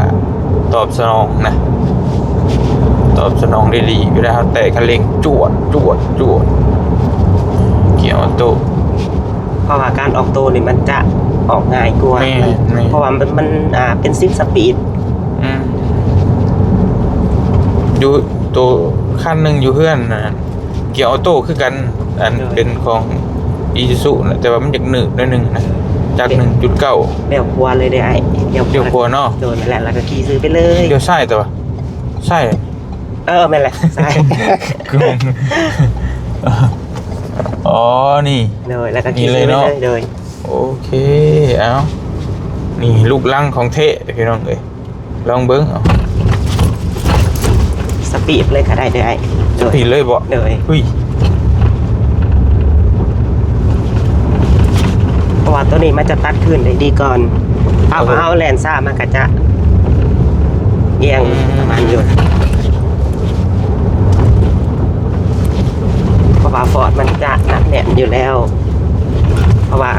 ຕອບສະໜອງນະ ຕອບສະໜອງໄດ້ດີ. ເວລາເຮົາແຕະຄັນເລັ່ງ ຈວດ ຈວດ ຈວດ ເກຍອໍໂຕ້. ເພາະວ່າການອອກໂຕ້ນີ້ມັນຈະອອກງ່າຍກວ່າ. ແມ່ນ ແມ່ນ ເພາະວ່າມັນ ມັນ ອ່າ ເປັນຊິງສະປີດ. ອືມ ຢູ່ໂຕຄັນໜຶ່ງຢູ່ເຮືອນນະ ເກຍອໍໂຕ້ຄືກັນ ອັນ ໂດຍ ເປັນຂອງອີຊູຊູນະ ແຕ່ວ່າມັນຢາກໜືດໜ້ອຍໜຶ່ງນະ ຈາກ ເປັນ ໜຶ່ງຈຸດເກົ້າ ລ້ຽວຂວາເລີຍເດ້ອ້າຍ. ລ້ຽວຂວາ ລ້ຽວຂວາເນາະ. ໂດຍ ນັ້ນແຫຼະ ແລ້ວກໍຂີ່ຊື່ໄປເລີຍ. ລ້ຽວຊ້າຍຕົວະ? ຊ້າຍ. ເອີ ແມ່ນແຫຼະ ຊ້າຍ. ອໍ ນີ້ ໂດຍ ແລ້ວກໍຂີ່ຊື່ໄປເລີຍເນາະ. ໂດຍ ໂອເຄ ເອົາ ນີ້ລູກລັງຂອງແທ້ພີ່ນ້ອງເອີຍ. ລອງເບິ່ງເອົາ. ສະປີດເລີຍກໍໄດ້ເດີອ້າຍ. ໂດຍ ສະປີດເລີຍບໍ? ໂດຍ ອຸ້ຍ ເພາະວ່າໂຕນີ້ມັນຈະຕັດຄື້ນໄດ້ດີກ່ອນ. ຖ້າວ່າເຮົາແລ່ນຊ້າມັນກໍຈະອຽງ ອືມ ປະມານຢູ່ ເພາະວ່າຟອດມັນຈະໜັກແໜ້ນຢູ່ແລ້ວ ເພາະວ່າ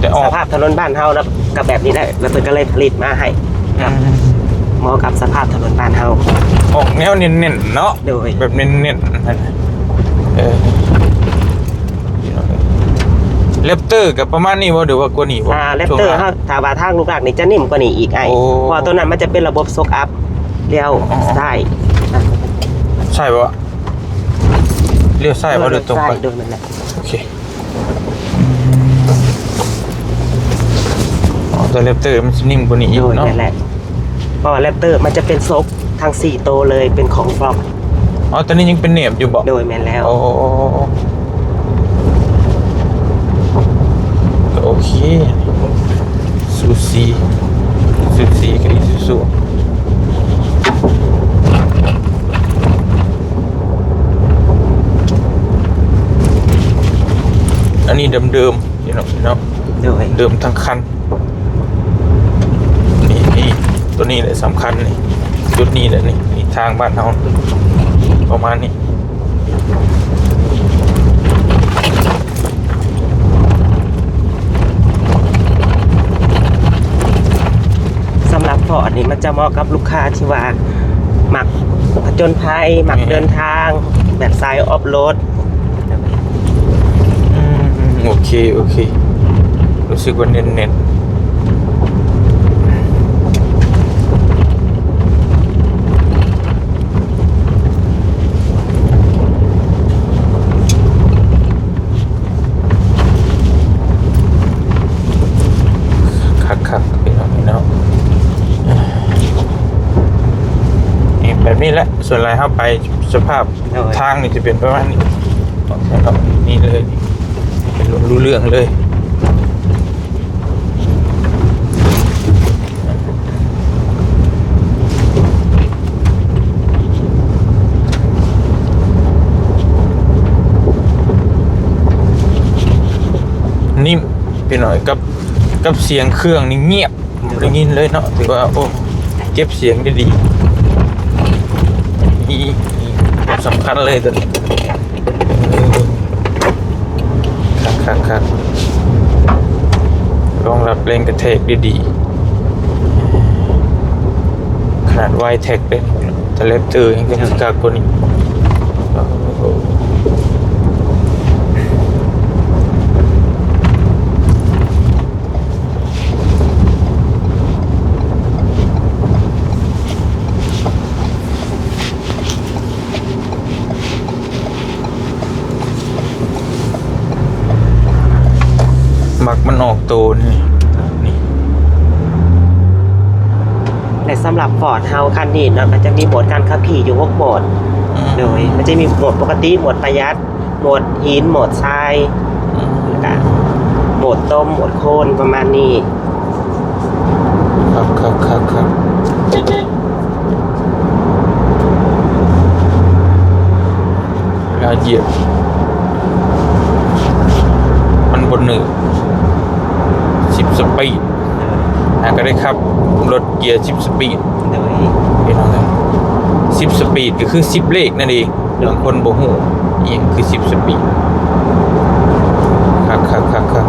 ແຕ່ອອກ ສະພາບຖະໜົນບ້ານເຮົານະ ກໍແບບນີ້ແຫຼະ ແລ້ວເພິ່ນກໍເລີຍຜະລິດມາໃຫ້ ອືມ ເໝາະກັບສະພາບຖະໜົນບ້ານເຮົາ. ອອກແນວເນັ້ນໆເນາະ. ໂດຍ ແບບເນັ້ນໆ ເອີ ແຣັບເຕີກໍປະມານນີ້ບໍ່ ຫຼືວ່າກວ່ານີ້ບໍ່? ອ່າ ແຣັບເຕີ ຊ່ວງລ່າງ ເຮົາ ຖ້າວ່າທາງລູກລັກນີ້ຈະໜິ້ມກວ່ານີ້ອີກອ້າຍ ໂອ້ ເພາະວ່າຕົວນັ້ນມັນຈະເປັນລະບົບໂຊກອັບ ລ້ຽວ ອໍໆ ຊ້າຍ ຊ້າຍບໍ່? ລ້ຽວຊ້າຍບໍ່ ຫຼືຕົງໄປ? ໂດຍ ໂດຍ ແມ່ນແຫຼະ ໂອເຄ ອໍ ແຕ່ແຣັບເຕີມັນຊິໜິ້ມກວ່ານີ້ອີກ ໂດຍ ເນາະ ແມ່ນແຫຼະ ເພາະວ່າແຣັບເຕີມັນຈະເປັນໂຊກທັງສີ່ໂຕເລີຍ ເປັນຂອງຟລັອກ ອໍ ຕອນນີ້ຍັງເປັນແໜບຢູ່ບໍ່? ໂດຍ ແມ່ນແລ້ວ ໂອ້ ກໍໂອເຄ ຊູຊີ ຊູຊີກັບອີຊູຊູ ອັນນີ້ເດີມໆ ເນາະ ເນາະ ໂດຍ ເດີມທັງຄັນ ນີ້ ນີ້ ຕົວນີ້ແຫຼະສຳຄັນນີ້ ຈຸດນີ້ແຫຼະນີ້ ນີ້ທາງບ້ານເຮົາ ປະມານນີ້ ສຳລັບຟອດນີ້ມັນຈະເໝາະກັບລູກຄ້າທີ່ວ່າມັກຜະຈົນໄພ ມັກ ອືມ ເດີນທາງ ແບບສາຍອອຟໂຣດ ອືມ ໂອເຄ ໂອເຄ ຮູ້ສຶກວ່າແໜ້ນໆ ຄັກໆ ພີ່ນ້ອງ ພີ່ນ້ອງ ນີ້ ແບບນີ້ແຫຼະ ສ່ວນຫຼາຍເຮົາໄປ ສະພາບ ໂດຍ ທາງນີ້ຈະເປັນປະມານນີ້ ນີ້ເລີຍ ເປັນ ຮູ້ເລື່ອງເລີຍ ນິ່ມ ພີ່ນ້ອງ ກັບ ກັບສຽງເຄື່ອງນີ້ງຽບ ບໍ່ໄດ້ຍິນເລີຍເນາະ ຖືວ່າ ໂອ້ ເກັບສຽງໄດ້ດີ ມີ ມີຄວາມສຳຄັນເລີຍຕົວນີ້ ຄັກໆໆ ຮອງຮັບແຮງກະແທກໄດ້ດີ ຂະໜາດວາຍແທັກເດ້ ແຕ່ແຣັບເຕີຍັງເປັນຄັກກວ່ານີ້ ໂອ້ໂຫ. ມັກມັນອອກໂຕນີ້ ນີ້ ແລະ ສຳລັບຟອດເຮົາຄັນນີ້ເນາະ ກໍຈະມີໂໝດການຂັບຂີ່ຢູ່ຫົກໂໝດ ອືມ ໂດຍ ມັນຈະມີໂໝດປົກກະຕິ ໂໝດປະຢັດ ໂໝດຫີນ ໂໝດຊາຍ ອືມ ແລ້ວກະໂໝດຕົມ ໂໝດໂຄນ ປະມານນີ້ ຄັກໆໆໆ ເວລາຢຽບ ມັນບໍ່ໜືດ ສິບສະປີດ ຫາກໍໄດ້ຂັບລົດເກຍສິບສະປີດ ໂດຍ ພີ່ນ້ອງເອີຍ ສິບສະປີດກໍຄືສິບເລກນັ້ນເອງ ໂດຍ ບາງຄົນບໍ່ຮູ້ອີ່ຫຍັງຄືສິບສະປີດ ຄັກໆໆ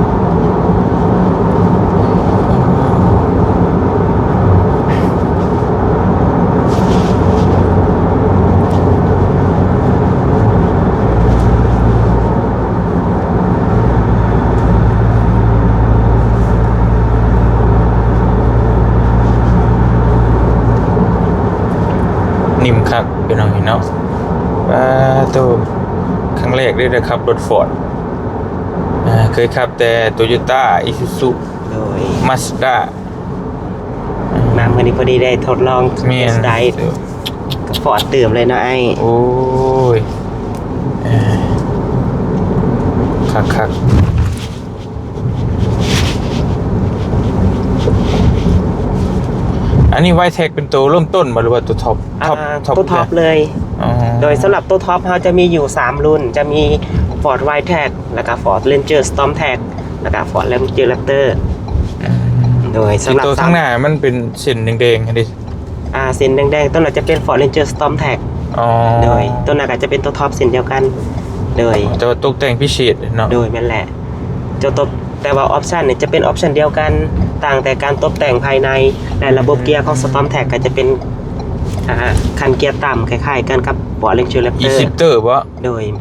ໆ. ນິ້ມຄັກ ພີ່ນ້ອງເອີຍເນາະ ປາໂທ້ ຄັ້ງແລກເດ້ໄດ້ຂັບລົດຟອດ ອ່າ ເຄີຍຂັບແຕ່ໂຕໂຍຕ້າ ອີຊູຊູ ໂດຍ ມາສດ້າ ມາມື້ນີ້ພໍດີໄດ້ທົດລອງ ແມ່ນ ເທສໄດຣຟ໌ ໂດຍ ກໍຟອດຕື່ມເລີຍເນາະອ້າຍ ໂອ້ຍ ເອີ ຄັກໆ. ອັນນີ້ວາຍແທັກເປັນໂຕເລີ່ມຕົ້ນບໍ່ ຫຼືວ່າໂຕທັອບ? ອ່າ ທັອບ ທັອບ ໂຕທັອບເລີຍ ອໍ ໂດຍສຳລັບໂຕທັອບເຮົາຈະມີຢູ່ສາມລຸ້ນ ຈະມີຟອດວາຍແທັກ ແລ້ວກະຟອດເຣນເຈີສະຕອມແທັກ ແລ້ວກະຟອດເຣນເຈີແຣັບເຕີ ອືມ ໂດຍສຳລັບ ໂຕທາງໜ້າມັນເປັນເສັ້ນແດງໆຫັ້ນເດ ອ່າ ເສັ້ນແດງໆ ໂຕນັ້ນຈະເປັນຟອດເຣນເຈີສະຕອມແທັກ ອໍ ໂດຍໂຕນັ້ນກໍຈະເປັນໂຕທັອບເຊັ່ນດຽວກັນ ໂດຍ ແຕ່ວ່າຕົກແຕ່ງພິເສດເນາະ ໂດຍ ແມ່ນແຫຼະ ຈະຕົບ ແຕ່ວ່າອອບຊັນນີ້ຈະເປັນອອບຊັນດຽວກັນ ຕ່າງແຕ່ການຕົບແຕ່ງພາຍໃນ ແລະ ລະບົບເກຍຂອງສະຕອມແທັກກໍຈະເປັນ ອ່າ ຄັນເກຍຕ່ຳ ຄ້າຍໆກັນກັບ Ford Ranger Raptor ອີຊິບເຕີບໍ່? ໂດຍ ອືມ.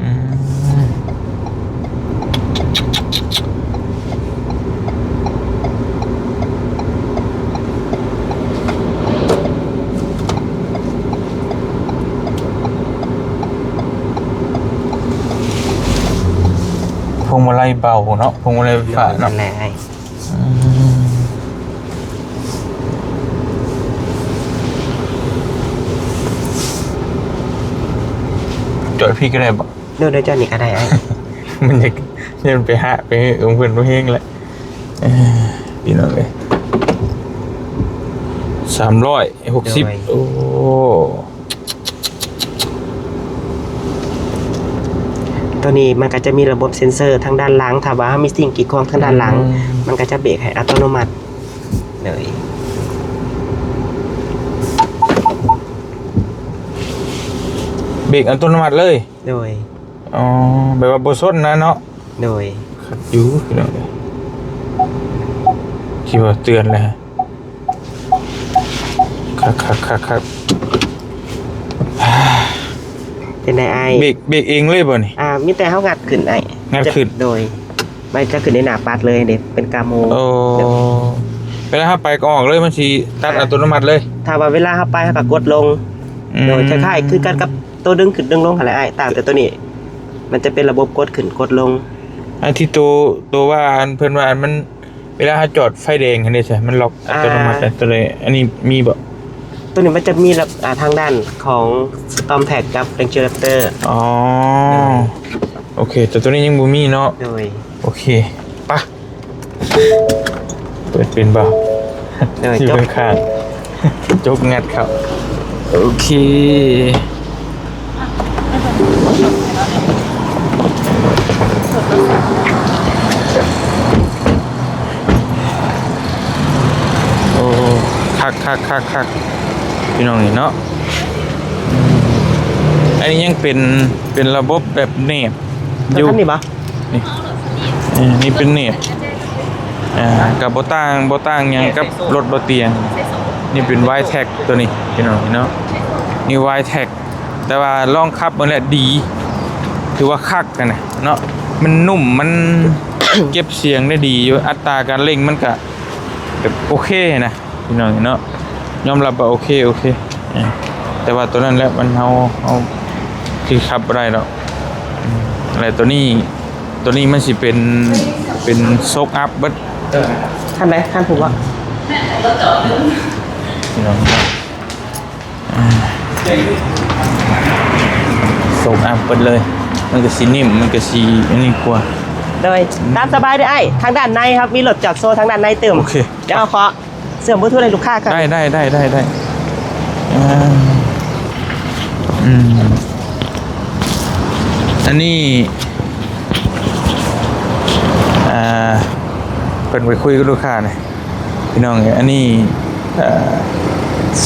ພວງມາໄລເບົາເນາະ ພວງມາໄລໄຟຟ້າເນາະ ໂດຍ ນັ້ນແຫຼະອ້າຍ ອືມ ຈອດພີ້ກໍໄດ້ບໍ່? ໂດຍ ໂດຍ ຈອດນີ້ກໍໄດ້ອ້າຍ ມັນຢາກ ມັນໄປຫະໄປເຮີ້ຂອງເພິ່ນບໍ່ແຮງແຫຼະ ເອີ ພີ່ນ້ອງເອີຍ ສາມຮ້ອຍຫົກສິບ ໂດຍ ໂອ້ ໂຕນີ້ມັນກໍຈະມີລະບົບເຊັນເຊີທາງດ້ານຫຼັງ ຖ້າວ່າເຮົາມີສິ່ງກີດຂວາງທາງດ້ານຫຼັງ ອືມ ມັນກໍຈະເບກໃຫ້ອັດຕະໂນມັດເລີຍ ເບກອັດຕະໂນມັດເລີຍ ໂດຍ ອໍ ແບບວ່າບໍ່ຊົນນະເນາະ ໂດຍ ຄັກຢູ່ພີ່ນ້ອງເອີຍ ທີ່ວ່າເຕືອນແລ້ວ ຄັກໆໆໆ ເປັນໃດອ້າຍ? ເບກ ເບກເອງເລີຍບໍ່ນີ້? ອ່າ ມີແຕ່ເຮົາງັດຂຶ້ນອ້າຍ ງັດຂຶ້ນ ໂດຍ ມັນຈະຂຶ້ນໃນໜ້າປັດເລີຍເດ້ ເປັນກາໂມ ໂອ້ ໂດຍ ເວລາເຮົາໄປກໍອອກເລີຍ ມັນຊິຕັດ ອ່າ ອັດຕະໂນມັດເລີຍ ຖ້າວ່າເວລາເຮົາໄປເຮົາກໍກົດລົງ ອືມ ໂດຍ ຄ້າຍໆຄືກັນກັບໂຕດຶງຂຶ້ນດຶງລົງຫັ້ນແຫຼະອ້າຍ ຕ່າງແຕ່ໂຕນີ້ ມັນຈະເປັນລະບົບກົດຂຶ້ນກົດລົງ ອັນທີ່ໂຕ ໂຕວ່າອັນເພິ່ນວ່າອັນມັນ ເວລາເຮົາຈອດໄຟແດງຫັ້ນເດ້ ໃຊ່ ມັນລັອກອັດຕະໂນມັດ ອ່າ ໂຕໃດ ອັນນີ້ມີບໍ່? ໂຕນີ້ມັນຈະມີລະ ອ່າ ທາງດ້ານຂອງ Storm Track ກັບ Ranger Raptor ອໍ ໂອເຄ ແຕ່ໂຕນີ້ຍັງບໍ່ມີເນາະ ໂດຍ ໂອເຄ ປະ ເປີດເປັນບໍ່? ໂດຍ ຢູ່ຂ້າງໆ ຈົກງັດເຂົ້າ ໂອເຄ ໂອ້ ຄັກໆໆໆ ພີ່ນ້ອງນີ້ເນາະ ອັນນີ້ຍັງເປັນ ເປັນລະບົບແບບແໜບຢູ່ ຄັນນີ້ບໍ່? ນີ້ ເອີ ນີ້ເປັນແໜບ ອ່າ ກໍບໍ່ຕ່າງ ບໍ່ຕ່າງຫຍັງກັບລົດບໍ່ຕຽງ ນີ້ເປັນ Wildtrak ໂຕນີ້ ພີ່ນ້ອງເນາະ ນີ້ Wildtrak ແຕ່ວ່າລອງຂັບເບິ່ງແລ້ວດີ ຖືວ່າຄັກຫັ້ນນະເນາະ ມັນນຸ້ມ ມັນເກັບສຽງໄດ້ດີຢູ່ ອັດຕາການເລັ່ງມັນກະແບບໂອເຄນະ ພີ່ນ້ອງເນາະ ຍອມຮັບວ່າໂອເຄ ໂອເຄ ເອີ ແຕ່ວ່າໂຕນັ້ນແຫຼະ ມັນເຮົາ ເຮົາຄືຂັບບໍ່ໄດ້ດອກ ອືມ ແລະໂຕນີ້ ໂຕນີ້ມັນຊິເປັນ ເປັນໂຊກອັບເບິດ ຄັນໃດ ຄັນຜູ້ບໍ່ ພີ່ນ້ອງເນາະ ອ່າ ໂຊກອັບເບິດເລີຍ ມັນກໍຊິນິ້ມ ມັນກໍຊິອັນນີ້ກວ່າ ໂດຍ ຕາມສະບາຍເດີ້ອ້າຍ ທາງດ້ານໃນເຮົາມີລົດຈອດໂຊທາງດ້ານໃນຕື່ມ ໂອເຄ ດຽວເຮົາຂໍ ເຊື່ອມບລູທູດໃຫ້ລູກຄ້າກ່ອນ ໄດ້ ໄດ້ ໄດ້ ໄດ້ ໄດ້ ອ່າ ອືມ ອັນນີ້ ອ່າ ເພິ່ນໄປຄຸຍກັບລູກຄ້ານີ້ ພີ່ນ້ອງເອີຍ ອັນນີ້ ເອີ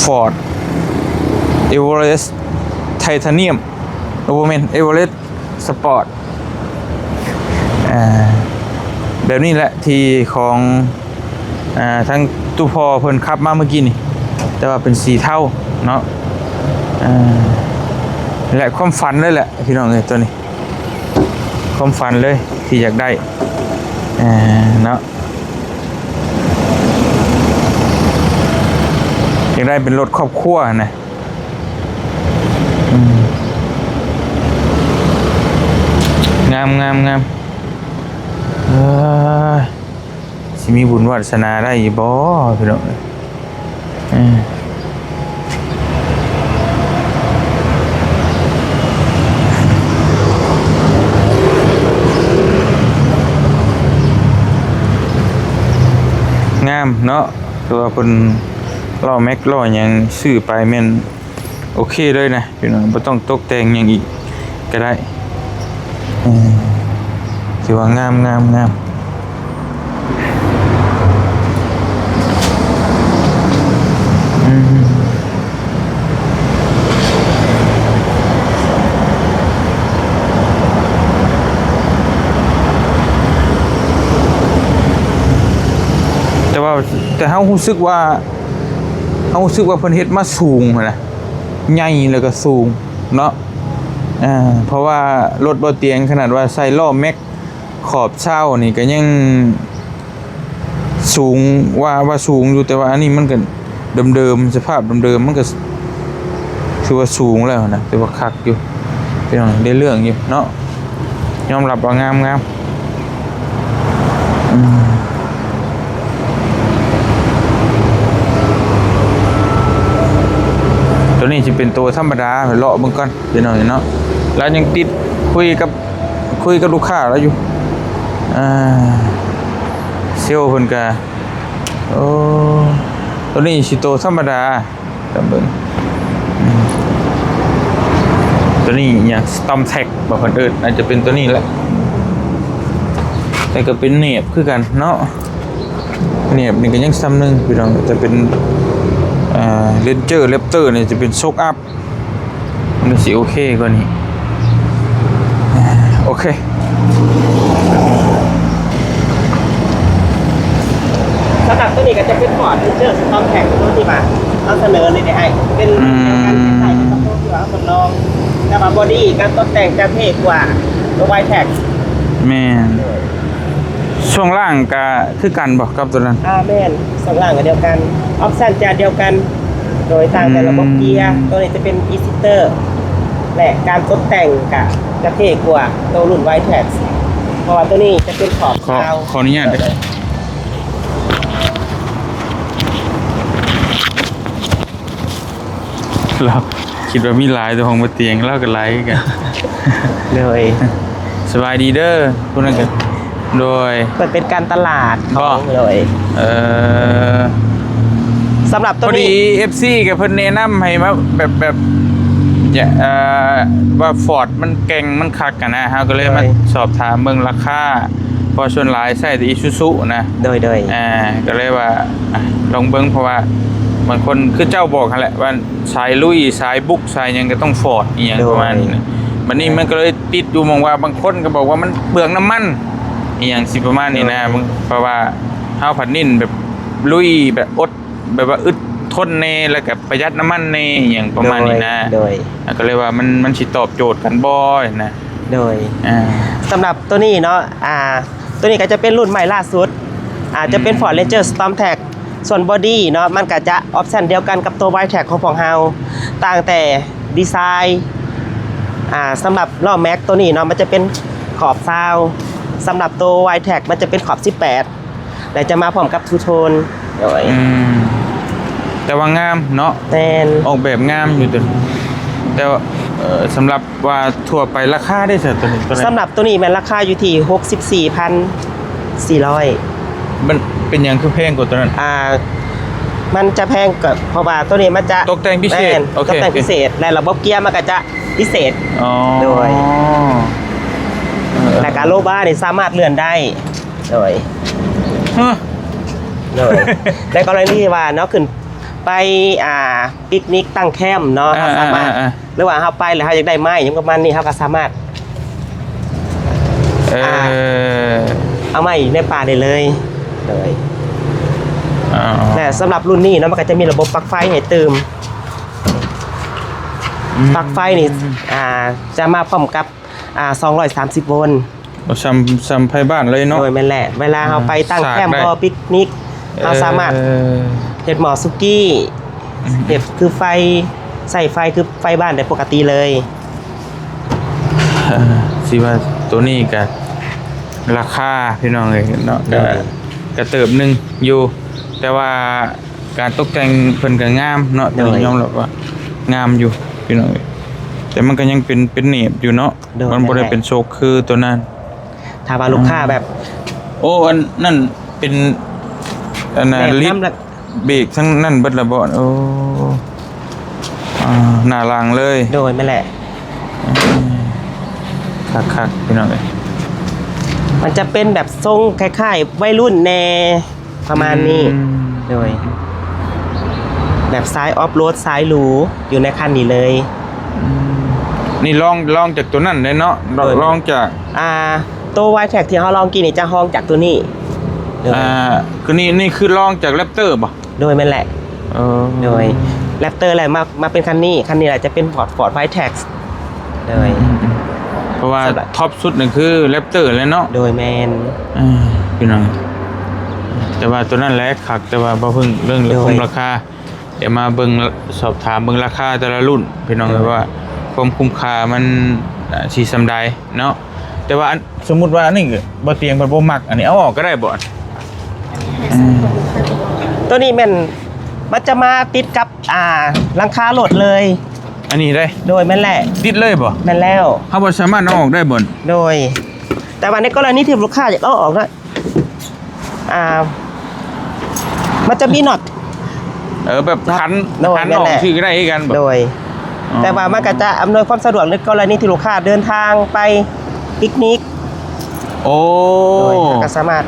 Ford Everest Titanium ໂອ້ ບໍ່ແມ່ນ Everest Sport ອ່າ ແບບນີ້ແຫຼະທີ່ຂອງ ອ່າ ທາງຕູ້ພໍ່ເພິ່ນຂັບມາເມື່ອກີ້ນີ້ ແຕ່ວ່າເປັນສີເທົາເນາະ ອ່າ ແລະ ຄວາມຝັນເລີຍແຫຼະ ພີ່ນ້ອງເອີຍ ໂຕນີ້ ຄວາມຝັນເລີຍທີ່ຢາກໄດ້ ອ່າ ເນາະ ຢາກໄດ້ເປັນລົດຄອບຄົວຫັ້ນນະ ອືມ ງາມ ງາມ ງາມ ເອີ ຊິມີບຸນວາດສະໜາໄດ້ຢູ່ບໍ່ ພີ່ນ້ອງເອີຍ ເອີ ງາມເນາະ ຄືວ່າເພິ່ນ ລໍ້ແມັກລໍ້ຫຍັງ ຊື້ໄປແມ່ນ ໂອເຄເລີຍນະພີ່ນ້ອງ ບໍ່ຕ້ອງຕົກແຕ່ງຫຍັງອີກກໍໄດ້ ເອີ ຖືວ່າງາມ ງາມ ງາມ ອືມ ແຕ່ວ່າ ແຕ່ເຮົາຮູ້ສຶກວ່າ ເຮົາຮູ້ສຶກວ່າເພິ່ນເຮັດມາສູງຫັ້ນນະ ໃຫຍ່ແລ້ວກໍສູງເນາະ ເອີ ເພາະວ່າລົດບໍ່ຕຽງ ຂະໜາດວ່າໃສ່ລໍ້ແມັກຂອບຊາວນີ້ກໍຍັງສູງ ວ່າ ວ່າສູງຢູ່ ແຕ່ວ່າອັນນີ້ມັນກໍເດີມໆ ສະພາບເດີມໆ ມັນກໍຖືວ່າສູງແລ້ວນະ ຖືວ່າຄັກຢູ່ ພີ່ນ້ອງ ໄດ້ເລື່ອງຢູ່ເນາະ ຍອມຮັບວ່າງາມໆ. ໂຕນີ້ຊິເປັນໂຕທຳມະດາ ເລາະເບິ່ງກ່ອນພີ່ນ້ອງເນາະ. ລາວຍັງຕິດຄຸຍກັບ ຄຸຍກັບລູກຄ້າລາວຢູ່. ອ່າ ເຊວເພິ່ນກະ ໂອ້ ໂຕນີ້ຊິໂຕທຳມະດາ. ຕາມເບິ່ງ ອືມ ໂຕນີ້ຫຍັງ ສະຕອມແທັກ ບໍ່ ເພິ່ນເອີ້ນ ອາດຈະເປັນໂຕນີ້ແຫຼະ. ແຕ່ກໍເປັນແໜບຄືກັນເນາະ, ແໜບນີ້ກໍຍັງສ່ຳໜຶ່ງພີ່ນ້ອງ. ຈະເປັນ ເອີ ເຣນເຈີ ແຣັບເຕີ ນີ້ຈະເປັນໂຊກອັບ ມັນກໍຊິໂອເຄກວ່ານີ້. ໂອເຄ. ສຳລັບໂຕນີ້ກໍຈະເປັນຟອດເຣນເຈີ ສະຕອມແທັກ ໂຕທີ່ວ່າເຮົາສະເໜີນີ້ໄດ້ ເປັນ ອືມ ດຽວກັນ ຄ້າຍໆກັບໂຕທີ່ວ່າເຮົາທົດລອງ, ແຕ່ວ່າບອດີ້ການຕົບແຕ່ງຈະເທ່ກວ່າໂຕໄວແທັກ. ແມ່ນ. ຊ່ວງລ່າງກະຄືກັນບໍ່ກັບໂຕນັ້ນ? ອ່າ ແມ່ນ, ຊ່ວງລ່າງກໍດຽວກັນ, ອອບຊັນຈະດຽວກັນ ໂດຍຕ່າງແຕ່ລະບົບເກຍ. ອືມ ໂຕນີ້ຈະເປັນອີຊິເຕີ ແລະ ການຕົບແຕ່ງກະຈະເທ່ກວ່າໂຕລຸ້ນໄວແທັກ ເພາະວ່າໂຕນີ້ຈະເປັນຂອບ ຂໍ ຂາວ. ຂໍອະນຸຍາດເດີ. ລາວຄິດວ່າມີຫຼາຍ ແຕ່ຂອງບໍ່ຕຽງ ລາວກໍຫຼາຍຄືກັນ. ໂດຍ ສະບາຍດີເດີ ຜູ້ນັ້ນກໍ ໂດຍ ເປີດເປັນການຕະຫຼາດຂອງ ບໍ່ ໂດຍ ເອີ ສຳລັບໂຕນີ້ ພໍດີເອັຟຊີກໍເພິ່ນແນະນຳໃຫ້ມາແບບ ແບບ ເອີ ວ່າຟອດມັນເກັ່ງ ມັນຄັກຫັ້ນນະ, ເຮົາກໍເລີຍມາ ໂດຍ ສອບຖາມເບິ່ງລາຄາ ເພາະສ່ວນຫຼາຍໃຊ້ແຕ່ອີຊູຊູນະ. ໂດຍ ໂດຍ ອ່າ ກໍເລີຍວ່າ ອ່ະ ລອງເບິ່ງ ເພາະວ່າບາງຄົນຄືເຈົ້າບອກຫັ້ນແຫຼະ ວ່າສາຍລຸຍ ສາຍບຸກ ສາຍຫຍັງກໍຕ້ອງຟອດ ອີ່ຫຍັງ ໂດຍ ປະມານນີ້ນະ. ບັດນີ້ ແມ່ນ ມັນກໍເລີຍຕິດຢູ່ໝ່ອງວ່າ ບາງຄົນກໍບອກວ່າມັນເປືອງນ້ຳມັນ ອີ່ຫຍັງຊິປະມານນີ້ນະ. ໂດຍ ເພາະວ່າເຮົາພັດເນັ້ນແບບລຸຍ ແບບອົດ ແບບວ່າອຶດທົນແດ່ ແລ້ວກໍປະຢັດນ້ຳມັນແດ່ ອີ່ຫຍັງປະມານນີ້ນະ. ໂດຍ ໂດຍ ອ່າ ກໍເລີຍວ່າມັນ ມັນຊິຕອບໂຈດກັນບໍ່ນະ. ໂດຍ ອ່າ ສຳລັບໂຕນີ້ເນາະ ອ່າ ໂຕນີ້ກໍຈະເປັນລຸ້ນໃໝ່ລ່າສຸດ ອ່າ ຈະເປັນ ອືມ ຟອດເຣນເຈີ ສະຕອມແທັກ. ສ່ວນບອດີ້ເນາະ ມັນກໍຈະອອບຊັນດຽວກັນກັບໂຕໄວແທັກຂອງພວກເຮົາ ຕ່າງແຕ່ດີໄຊ. ອ່າ ສຳລັບລໍ້ແມັກໂຕນີ້ເນາະ ມັນຈະເປັນຂອບຊາວ, ສຳລັບໂຕໄວແທັກມັນຈະເປັນຂອບສິບແປດ ແລະ ຈະມາພ້ອມກັບທູໂທນ. ໂດຍ ອືມ ແຕ່ວ່າງາມເນາະ. ແມ່ນ ອອກແບບງາມຢູ່ຕົວນີ້ ແຕ່ວ່າ ເອີ ສຳລັບວ່າທົ່ວໄປລາຄາເດ້ຊະ ຕົວນີ້ ຕົວນັ້ນ? ສຳລັບຕົວນີ້ແມ່ນລາຄາຢູ່ທີ່ຫົກສິບສີ່ພັນສີ່ຮ້ອຍ. ມັນເປັນຫຍັງຄືແພງກວ່າຕົວນັ້ນ? ອ່າ ມັນຈະແພງກໍເພາະວ່າຕົວນີ້ມັນຈະ ຕົກແຕ່ງພິເສດ. ແມ່ນ ໂອເຄ ຕົກແຕ່ງພິເສດ ແລະ ລະບົບເກຍມັນກໍຈະພິເສດ. ອໍ ໂດຍ ເອີ ແລ້ວກໍໂລບານີ້ສາມາດເລື່ອນໄດ້. ໂດຍ ຮະ ໂດຍ ໃນກໍລະນີທີ່ວ່າເນາະ ຂຶ້ນໄປ ອ່າ ປິກນິກຕັ້ງແຄມເນາະ ອ່າ ເຮົາສາມາດ ອ່າ ອ່າ ຫຼືວ່າເຮົາໄປແລ້ວເຮົາຢາກໄດ້ໄມ້ຫຍັງປະມານນີ້ ເຮົາກໍສາມາດ ເອີ ອ່າ ເອົາໄມ້ໃນປ່າໄດ້ເລີຍ. ໂດຍ ອໍ ແລະ ສຳລັບລຸ້ນນີ້ເນາະ ມັນກໍຈະມີລະບົບປັກໄຟໃຫ້ຕື່ມ. ອືມ ປັກໄຟນີ້ ອ່າ ຈະມາພ້ອມກັບ ອ່າ ສອງຮ້ອຍສາມສິບໂວນ. ໂອ້ ສ່ຳ ສ່ຳໄຟບ້ານເລີຍເນາະ. ໂດຍ ແມ່ນແຫຼະ ເວລາເຮົາໄປຕັ້ງແຄມ ສາກໄດ້ ບໍ່ ປິກນິກ ເອີ ເຮົາສາມາດເຮັດໝໍ້ສຸກີ້ ອືມ ເຮັດຄືໄຟ ໃຊ້ໄຟຄືໄຟບ້ານໄດ້ປົກກະຕິເລີຍ. ເອີ ຊິວ່າໂຕນີ້ກະລາຄາ ພີ່ນ້ອງເອີຍເນາະ ໂດຍ ກະ ກະເຕີບໜຶ່ງຢູ່ ແຕ່ວ່າການຕົກແຕ່ງເພິ່ນກະງາມເນາະ ໂດຍ ຕ້ອງຍອມຮັບວ່າງາມຢູ່ ພີ່ນ້ອງເອີຍ ແຕ່ມັນກະຍັງເປັນ ເປັນແໜບຢູ່ເນາະ. ໂດຍ ມັນບໍ່ໄດ້ເປັນໂຊກຄືໂຕນັ້ນ. ຖ້າວ່າລູກຄ້າ ອືມ ແບບ ໂອ້ ອັນນັ້ນເປັນ ອັນນັ້ນ ແບບ ລິດ ນຳລະ ເບຣກທັງນັ້ນເບິດລະບໍ? ໂອ້ ອ່າ ໜ້າຫຼັງເລີຍ. ໂດຍ ແມ່ນແຫຼະ. ຄັກໆ ພີ່ນ້ອງເອີຍ ມັນຈະເປັນແບບຊົງຄ້າຍໆ ໄວລຸ້ນແດ່ ປະມານນີ້. ອືມ ໂດຍ ແບບສາຍອອຟໂຣດ ສາຍຫຼູ ຢູ່ໃນຄັນນີ້ເລີຍ. ອືມ ນີ້ລອງ ລອງຈາກໂຕນັ້ນເດ້ເນາະ. ໂດຍ ລອງຈາກ ອ່າ ໂຕໄວແທັກທີ່ເຮົາລອງກີ້ນີ້ຈະຮອງຈາກໂຕນີ້. ໂດຍ ອ່າ ຄືນີ້ ນີ້ຄືລອງຈາກແຣັບເຕີບໍ່? ໂດຍ ແມ່ນແຫຼະ. ເອີ ໂດຍ ແຣັບເຕີແຫຼະ ມາ ມາເປັນຄັນນີ້ ຄັນນີ້ແຫຼະຈະເປັນຟອດ ຟອດໄວແທັກ. ໂດຍ ອືມໆ ເພາະວ່າ ສຳລັບ ທັອບສຸດນີ້ຄືແຣັບເຕີແຫຼະເນາະ. ໂດຍ ແມ່ນ. ເອີ ພີ່ນ້ອງ ແຕ່ວ່າໂຕນັ້ນແຫຼະຄັກ ແຕ່ວ່າບໍ່ເພິ່ງເລື່ອງ ໂດຍ ຄຸມລາຄາ. ດຽວມາເບິ່ງ ສອບຖາມເບິ່ງລາຄາແຕ່ລະລຸ້ນ ພີ່ນ້ອງເອີຍ ໂດຍ ວ່າຄວາມຄຸ້ມຄ່າມັນ ອ່າ ຊິສ່ຳໃດເນາະ. ແຕ່ວ່າອັນ ສົມມຸດວ່າອັນນີ້ບໍ່ຕຽງເພິ່ນບໍ່ມັກ ອັນນີ້ເອົາອອກກໍໄດ້ບໍ່? ອືມ ຕົວນີ້ແມ່ນ ມັນຈະມາຕິດກັບ ອ່າ ຫຼັງຄາລົດເລີຍ. ອັນນີ້ເດ້? ໂດຍ ແມ່ນແຫຼະ. ຕິດເລີຍບໍ່? ແມ່ນແລ້ວ. ເຮົາບໍ່ສາມາດເອົາອອກໄດ້ບໍ່? ໂດຍ ແຕ່ວ່າໃນກໍລະນີທີ່ລູກຄ້າຢາກເອົາອອກນະ ອ່າ ມັນຈະມີນັອດ ເອີ ແບບຂັນ ໂດຍ ຂັນອອກ ແມ່ນແຫຼະ ຊື່ກໍໄດ້ຄືກັນບໍ່? ໂດຍ ອໍ ແຕ່ວ່າມັນກໍຈະອຳນວຍຄວາມສະດວກໃນກໍລະນີທີ່ລູກຄ້າເດີນທາງໄປປິກນິກ. ໂອ້ ໂດຍ ເຮົາກໍສາມາດ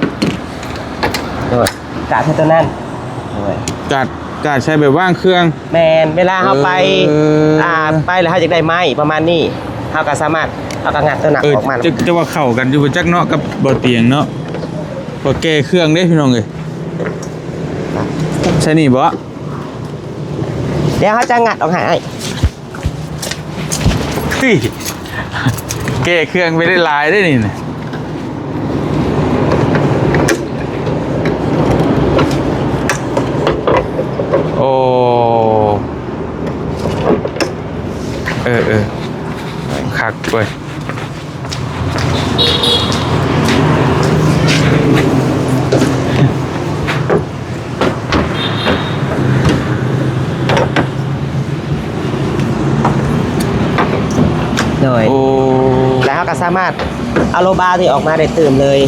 ໂດຍ ກາດໃສ່ຕົວນັ້ນ ໂດຍ ກາດ ກາດໃສ່ແບບວາງເຄື່ອງ. ແມ່ນ ເວລາເຮົາໄປ ເອີ ອ່າ ໄປແລ້ວເຮົາຢາກໄດ້ໄມ້ປະມານນີ້ ເຮົາກໍສາມາດ ເຮົາກໍງັດຕົວນັ້ນ ເອີ ອອກມາ. ຈະ ຈະວ່າເຂົ້າກັນຢູ່ບໍ່ຈັກເນາະ ກັບບໍ່ຕຽງເນາະ. ບໍ່ແກ່ເຄື່ອງເດ້ພີ່ນ້ອງເອີຍ. ໃສ່ນີ້ບໍ່? ດຽວເຮົາຈະງັດອອກໃຫ້ອ້າຍ. ເຮີ້ຍ ແກ່ເຄື່ອງໄປໄດ້ຫຼາຍເດ້ນີ້ນະ. ໂອ້ ເອີ ເອີ ຄັກເວີຍ. ໂດຍ ໂອ້ ແລ້ວເຮົາກໍສາມາດເອົາໂລບານີ້ອອກມາໄດ້ຕື່ມເລີຍ.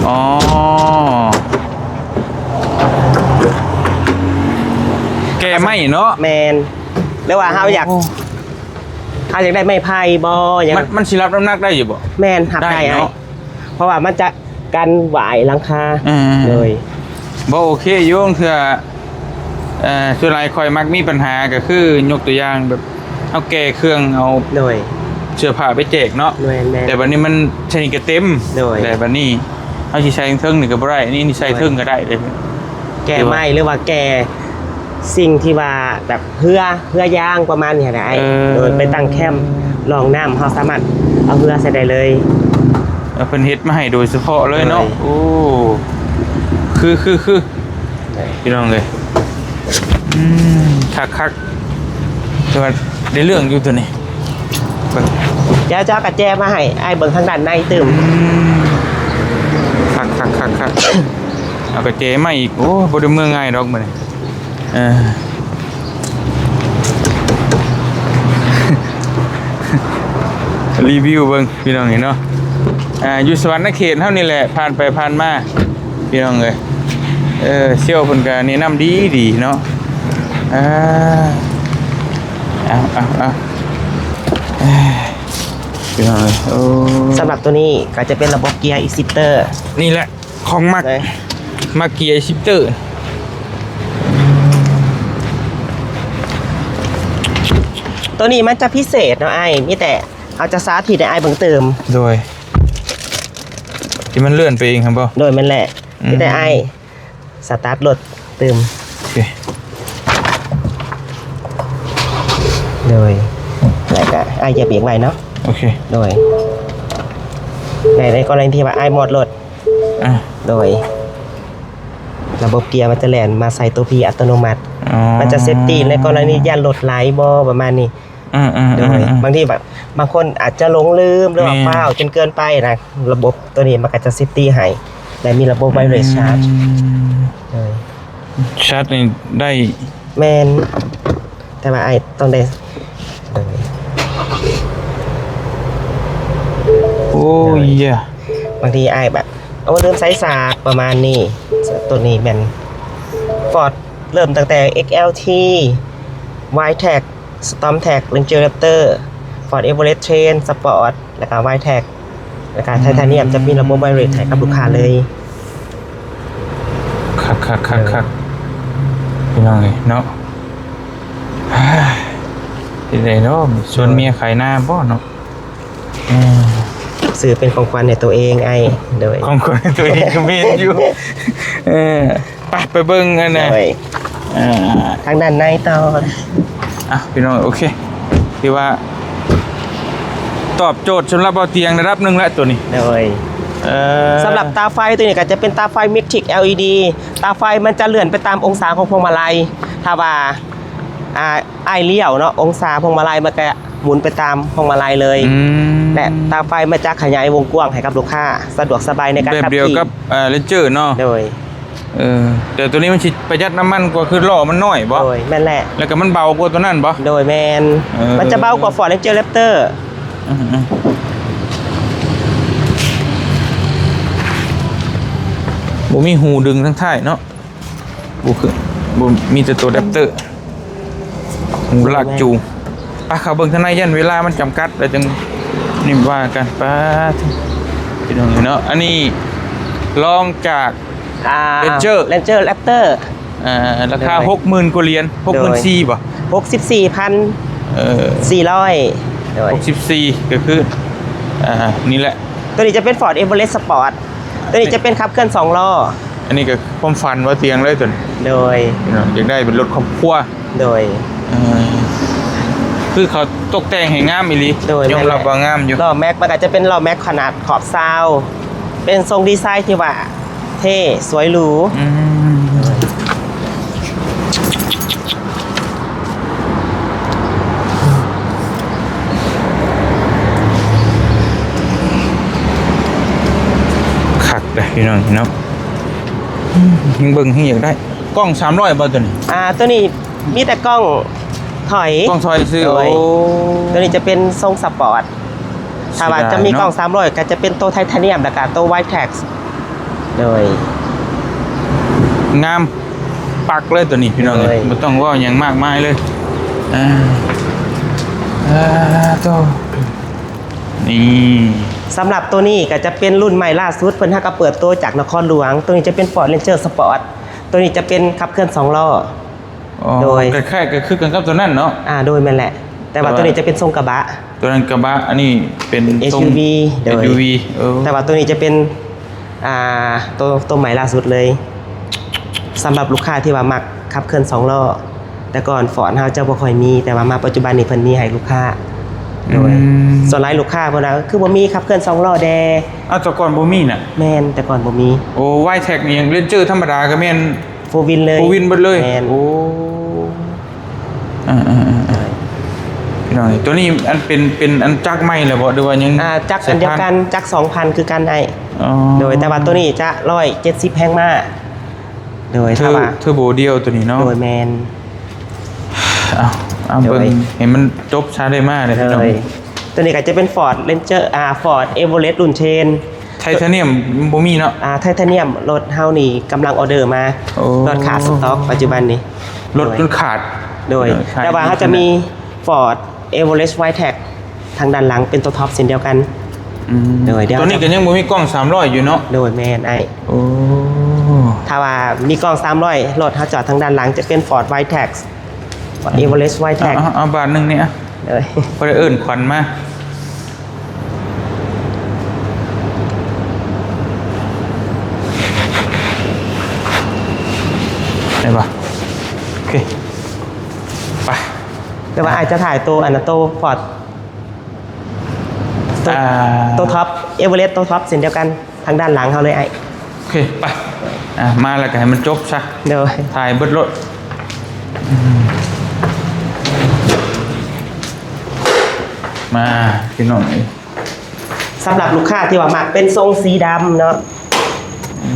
ອໍ ແກ່ໄມ້ເນາະ. ແມ່ນ ຫຼືວ່າເຮົາຢາກ ໂອ້ ເຮົາຢາກໄດ້ໄມ້ໄຜ່ບໍ່ ຫຍັງ ມັນ ມັນຊິຮັບນ້ຳໜັກໄດ້ຢູ່ບໍ່? ແມ່ນ ຮັບໄດ້ ໄດ້ເນາະ ເພາະວ່າມັນຈະກັນຫວາຍຫຼັງຄາ. ເອີ ໂດຍ ບໍ່ໂອເຄຢູ່ ເທື່ອ ເອີ ສ່ວນຫຼາຍຂ້ອຍມັກມີບັນຫາ ກໍຄືຍົກຕົວຢ່າງແບບ ເຮົາແກ່ເຄື່ອງ ເອົາ ໂດຍ ເສື້ອຜ້າໄປແຈກເນາະ. ແມ່ນໆ ແຕ່ບັດນີ້ມັນໃສ່ນີ້ກໍເຕັມ. ໂດຍ ແຕ່ບັດນີ້ເຮົາຊິໃສ່ເທິງນີ້ກໍບໍ່ໄດ້ ນີ້ ນີ້ໃສ່ເທິງກໍໄດ້ເດ້. ແກ່ໄມ້ ຫຼືວ່າແກ່ສິ່ງທີ່ວ່າແບບເຮືອ ເຮືອຢາງປະມານນີ້ນະອ້າຍ. ເອີ ໂດຍ ໄປຕັ້ງແຄມລ່ອງນ້ຳ ເຮົາສາມາດເອົາເຮືອໃສ່ໄດ້ເລີຍ. ເອີ ເພິ່ນເຮັດມາໃຫ້ໂດຍສະເພາະເລີຍເນາະ. ໂດຍ ໂອ້ ຄື ຄື ຄື ພີ່ນ້ອງເອີຍ ອືມ ຄັກໆ ແຕ່ວ່າໄດ້ເລື່ອງຢູ່ຕົວນີ້. ເບິ່ງ ດຽວເຈົ້າເອົາກະແຈມາໃຫ້ອ້າຍເບິ່ງທາງດ້ານໃນຕື່ມ. ອືມ ຄັກໆໆໆ ເອົາກະແຈມາອີກ. ໂອ້ ບໍ່ໄດ້ເມືອງ່າຍດອກມື້ນີ້. ເອີ ຣີວິວເບິ່ງ ພີ່ນ້ອງເອີຍເນາະ. ອ່າ ຢູ່ສະຫວັນນະເຂດເຮົານີ້ແຫຼະ ຜ່ານໄປຜ່ານມາ ພີ່ນ້ອງເອີຍ. ເອີ ຊຽວເພິ່ນກໍແນະນຳດີໆເນາະ. ອ່າ ເອົາ ເອົາ ເອົາ ເອີ ພີ່ນ້ອງເອີຍ. ໂອ້ ສຳລັບຕົວນີ້ກໍຈະເປັນລະບົບເກຍ ອີຊິບເຕີ ນີ້ແຫຼະ ຂອງມັກ ໄດ້ ມັກເກຍ ອີຊິບເຕີ. ຕົວນີ້ມັນຈະພິເສດເນາະອ້າຍ ມີແຕ່ ເຮົາຈະສາທິດໃຫ້ອ້າຍເບິ່ງຕື່ມ. ໂດຍ ທີ່ມັນເລື່ອນໄປເອງຫັ້ນບໍ່? ໂດຍ ແມ່ນແຫຼະ. ອືມ ມີແຕ່ອ້າຍສະຕາດລົດຕື່ມ. ໂອເຄ ໂດຍ ແລ້ວກະອ້າຍຢຽບເບຣກໄວ້ເນາະ. ໂອເຄ ໂດຍ ໃນ ໃນກໍລະນີທີ່ວ່າອ້າຍມອດລົດ ອ່າ ໂດຍ ລະບົບເກຍມັນຈະແລ່ນມາໃສ່ຕົວພີອັດຕະໂນມັດ. ອໍ ມັນຈະເຊຟຕີ້ໃນກໍລະນີຢ້ານລົດໄຫຼບໍ່ ປະມານນີ້. ອືມໆໆໆ ໂດຍ ບາງທີແບບ ບາງຄົນອາດຈະຫຼົງລືມ ຫຼືວ່າ ແມ່ນ ຟ້າວຈົນເກີນໄປນະ ລະບົບຕົວນີ້ມັນກໍຈະເຊຟຕີ້ໃຫ້ ແລະ ມີລະບົບໄວເຣດຊາດ. ອືມ ໂດຍ ຊາດນີ້ໄດ້. ແມ່ນ ແຕ່ວ່າອ້າຍຕ້ອງໄດ້ ໂດຍ ໂອ້ຍ ໂດຍ ຍະ ບາງທີອ້າຍແບບ ໂອ້ ລືມໃສ່ສາກປະມານນີ້. ຕົວນີ້ແມ່ນ ຟອດ ເລີ່ມຕັ້ງແຕ່ ເອັກແອລທີ ວາຍແທັກ ສະຕອມແທັກ ເຣນເຈີແຣັບເຕີ ຟອດເອເວີເຣສເທຣນ ສະປອດ ແລ້ວກະວາຍແທັກ ແລ້ວກະໄທທານຽມ ຈະມີລະບົບໄວເຣດໃຫ້ກັບລູກຄ້າເລີຍ. ຄັກໆໆໆ ເອີ ພີ່ນ້ອງເອີຍເນາະ. ເຮັດໄດ້ເນາະ ຊວນເມຍຂາຍນາບໍ່ເນາະ? ເອີ ຊື້ເປັນຂອງຂວັນໃຫ້ຕົວເອງອ້າຍ. ໂດຍ ຂອງຂວັນໃຫ້ຕົວເອງກໍແມ່ນຢູ່. ເອີ ໄປ ໄປເບິ່ງອັນນ່າ ໂດຍ ເອີ ທາງດ້ານໃນຕໍ່. ອ່ະ ພີ່ນ້ອງ ໂອເຄ ຖືວ່າຕອບໂຈດສຳລັບເບົາຕຽງລະດັບໜຶ່ງແລ້ວຕົວນີ້. ໂດຍ ເອີ ສຳລັບຕາໄຟຕົວນີ້ກໍຈະເປັນຕາໄຟເມັກທິກ ແອລອີດີ ຕາໄຟມັນຈະເລື່ອນໄປຕາມອົງສາຂອງພວງມາໄລ. ຖ້າວ່າ ອ່າ ອ້າຍລ້ຽວເນາະ ອົງສາພວງມາໄລມັນກະ ໝູນໄປຕາມພວງມາໄລເລີຍ ອືມ ແລະ ຕາໄຟມາຈະຂະຫຍາຍວົງກວ້າງໃຫ້ກັບລູກຄ້າ ສະດວກສະບາຍໃນການຂັບຂີ່ ແບບດຽວກັບ ເອີ ເຣນເຈີເນາະ ໂດຍ ເອີ ແຕ່ໂຕນີ້ມັນຊິປະຢັດນ້ຳມັນກວ່າ ຄືລໍ້ມັນນ້ອຍບໍ? ໂດຍ ແມ່ນແຫຼະ ແລ້ວກໍມັນເບົາກວ່າໂຕນັ້ນບໍ? ໂດຍ ແມ່ນ ເອີ ມັນຈະເບົາກວ່າ Ford Ranger Raptor ອືມໆ ບໍ່ມີຮູດຶງທາງທ້າຍເນາະ. ບໍ່ຄື ບໍ່ ມີແຕ່ໂຕແຣັບເຕີ ຫູລາກຈູງ. ໄປ ເຂົ້າເບິ່ງທາງໃນ ຢ້ານເວລາມັນຈຳກັດ ແລ້ວຈັ່ງນີ້ວ່າກັນ. ປາດ ພີ່ນ້ອງເນາະ ອັນນີ້ລອງຈາກ ອ່າ Ranger Ranger Raptor ອ່າ ລາຄາ ໂດຍ ຫົກໝື່ນກວ່າຫຼຽນ ໂດຍ ຫົກໝື່ນສີ່ບໍ? ຫົກສິບສີ່ພັນ ເອີ ສີ່ຮ້ອຍ ໂດຍ ຫົກສິບສີ່ ກໍຄື ອ່າ ນີ້ແຫຼະ. ໂຕນີ້ຈະເປັນ Ford Everest Sport ໂຕນີ້ຈະເປັນຂັບເຄື່ອນສອງລໍ້. ອັນນີ້ກໍຄວາມຝັນບ່າວຕຽງເລີຍໂຕນີ້ ໂດຍ ພີ່ນ້ອງ ຢາກໄດ້ເປັນລົດຄອບຄົວ ໂດຍ ເອີ ຄືເຂົາຕົກແຕ່ງໃຫ້ງາມອີ່ຫຼີ ໂດຍ ຍອມຮັບວ່າງາມຢູ່. ແມ່ນແຫຼະ ລໍ້ແມັກ ມັນກໍຈະເປັນລໍ້ແມັກຂະໜາດຂອບຊາວ ເປັນຊົງດີໄຊທີ່ວ່າເທ່ ສວຍຫຼູ ອືມ. ຄັກເດ້ພີ່ນ້ອງເນາະ ອືມ ເບິ່ງແຮງຢາກໄດ້. ກ້ອງສາມຮ້ອຍບໍ່ໂຕນີ້? ອ່າ ໂຕນີ້ມີແຕ່ກ້ອງຖອຍ ກ້ອງຖອຍຊື່ ໂດຍ ໂອ້ ໂຕນີ້ຈະເປັນຊົງສະປອດ. ຖ້າວ່າຈະມີກ້ອງສາມຮ້ອຍ ກໍຈະເປັນໂຕໄທທານຽມ ແລ້ວກໍໂຕໄວແທັກ ໂດຍ ງາມປັກເລີຍໂຕນີ້ພີ່ນ້ອງເອີຍ ໂດຍ ບໍ່ຕ້ອງເວົ້າຫຍັງມາກມາຍເລີຍ. ອ່າ ອ່າ ໂຕນີ້ ສຳລັບໂຕນີ້ກໍຈະເປັນລຸ້ນໃໝ່ລ່າສຸດ ເພິ່ນຫາກໍເປີດໂຕຈາກນະຄອນຫຼວງ. ໂຕນີ້ຈະເປັນ Ford Ranger Sport ໂຕນີ້ຈະເປັນຂັບເຄື່ອນສອງລໍ້. ອໍ ໂດຍ ຄ້າຍໆ ກໍຄືກັນກັບໂຕນັ້ນເນາະ. ອ່າ ໂດຍ ແມ່ນແຫຼະ ແຕ່ວ່າ ແຕ່ວ່າ ໂຕນີ້ຈະເປັນຊົງກະບະ ໂຕນັ້ນກະບະ ອັນນີ້ເປັນ ເອສຢູວີ ໂດຍ ເອສຢູວີ ເອີ ແຕ່ວ່າໂຕນີ້ຈະເປັນ ອ່າ ໂຕ ໂຕໃໝ່ລ່າສຸດເລີຍ ສຳລັບລູກຄ້າທີ່ວ່າມັກຂັບເຄື່ອນສອງລໍ້. ແຕ່ກ່ອນ Ford ເຮົາຈະບໍ່ຄ່ອຍມີ ແຕ່ວ່າມາປັດຈຸບັນນີ້ເພິ່ນມີໃຫ້ລູກຄ້າ ໂດຍ ອືມ ສ່ວນຫຼາຍລູກຄ້າເພິ່ນວ່າ ຄືບໍ່ມີຂັບເຄື່ອນສອງລໍ້ແດ່. ອ້າວ ແຕ່ກ່ອນບໍ່ມີນະ? ແມ່ນ ແຕ່ກ່ອນບໍ່ມີ. ໂອ້ ໄວແທັກນີ້ຫຍັງ ເຣນເຈີທຳມະດາກໍແມ່ນ ໂຟວີນເລີຍ ໂຟວີນເບິດເລີຍ. ແມ່ນ ໂອ້ ອ່າໆໆ ພີ່ນ້ອງ ໂຕນີ້ອັນເປັນ ເປັນອັນຈັກໃໝ່ແລ້ວບໍ່ ຫຼືວ່າຍັງ? ອ່າ ຈັກອັນດຽວກັນ ຈັກສອງພັນຄືກັນອ້າຍ. ອໍ ໂດຍ ແຕ່ວ່າໂຕນີ້ຈະຮ້ອຍເຈັດສິບແຮງມ້າ ໂດຍ ເທີ ເທີໂບດຽວໂຕນີ້ເນາະ. ໂດຍ ແມ່ນ ເອົາ ເອົາ ໂດຍ ເບິ່ງໃຫ້ມັນຈົບຊະໄດ້ມາເດ້ພີ່ນ້ອງ. ໂດຍ ໂຕນີ້ກໍຈະເປັນ Ford Ranger ອ່າ Ford Everest ລຸ້ນເທນ ໄທທານຽມບໍ່ມີເນາະ? ອ່າ ໄທທານຽມ ລົດເຮົານີ້ກຳລັງອໍເດີມາ. ໂອ້ ລົດຂາດສະຕັອກປັດຈຸບັນນີ້ ລົດ ໂດຍ ມັນຂາດ. ໂດຍ ໂດຍ ແຕ່ວ່າເຮົາຈະມີ Ford Everest Wildtrak ທາງດ້ານຫຼັງເປັນຕົວທັອບເຊັ່ນດຽວກັນ. ອືມ ໂດຍ ດຽວ ໂຕນີ້ກໍຍັງບໍ່ມີກ້ອງສາມຮ້ອຍຢູ່ເນາະ? ໂດຍ ແມ່ນອ້າຍ. ໂອ້ ຖ້າວ່າມີກ້ອງສາມຮ້ອຍ ລົດເຮົາຈອດທາງດ້ານຫຼັງຈະເປັນ Ford Wildtrak Everest Wildtrak. ເອົາ ເອົາບາດໜຶ່ງນີ້ອະ ໂດຍ ພໍໄດ້ເອີ້ນຂວັນມາ ໄດ້ບໍ່? ໂອເຄ ໄປ. ແຕ່ວ່າອາດຈະຖ່າຍໂຕ ອັນນະ ໂຕ Ford ໂຕ ອ່າ ໂຕທັອບ Everest ໂຕທັອບເຊັ່ນດຽວກັນ ທາງດ້ານຫຼັງເຮົາເລີຍອ້າຍ. ໂອເຄ ໄປ ອ່າ ມາແລ້ວກໍໃຫ້ມັນຈົບຊະ. ໂດຍ ຖ່າຍເບິດໂລດ. ອືມ ມາ ພີ່ນ້ອງເອີຍ ສຳລັບລູກຄ້າທີ່ວ່າມັກເປັນຊົງສີດຳເນາະ. ອື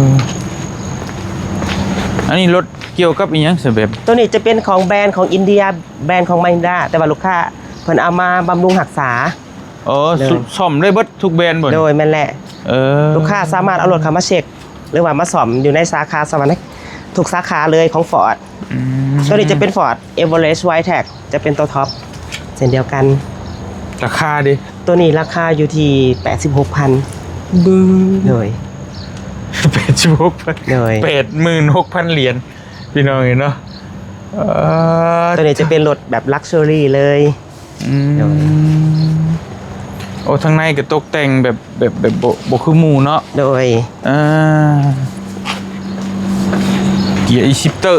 ມ ອັນນີ້ລົດກ່ຽວກັບອີ່ຫຍັງຊະແບບ? ໂຕນີ້ຈະເປັນຂອງແບຣນຂອງອິນເດຍ ແບຣນຂອງມະຮິນດາ ແຕ່ວ່າລູກຄ້າເພິ່ນເອົາມາບຳລຸງຮັກສາ. ອໍ ໂດຍ ສ້ອມໄດ້ເບິດທຸກແບຣນບໍ່? ໂດຍ ແມ່ນແຫຼະ. ເອີ ລູກຄ້າສາມາດເອົາລົດເຂົ້າມາເຊັກ ຫຼືວ່າມາສ້ອມຢູ່ໃນສາຂາສະຫວັນນະເຂດ ທຸກສາຂາເລີຍຂອງ Ford. ອືມ ໂຕນີ້ຈະເປັນ Ford Everest Wildtrak ຈະເປັນໂຕທັອບເຊັ່ນດຽວກັນ. ລາຄາເດ? ໂຕນີ້ລາຄາຢູ່ທີ່ແປດສິບຫົກພັນ. ບຶ້ ໂດຍ ແປດສິບຫົກພັນ. ໂດຍ ແປດໝື່ນຫົກພັນຫຼຽນ ພີ່ນ້ອງເອີຍເນາະ. ເອີ ໂຕນີ້ຈະເປັນລົດແບບ luxury ເລີຍ. ອືມ ໂດຍ ໂອ້ ທາງໃນກໍຕົກແຕ່ງແບບ ແບບ ແບບບໍ່ ບໍ່ຄືໝູ່ເນາະ. ໂດຍ ເອີ ເກຍອີຊິບເຕີ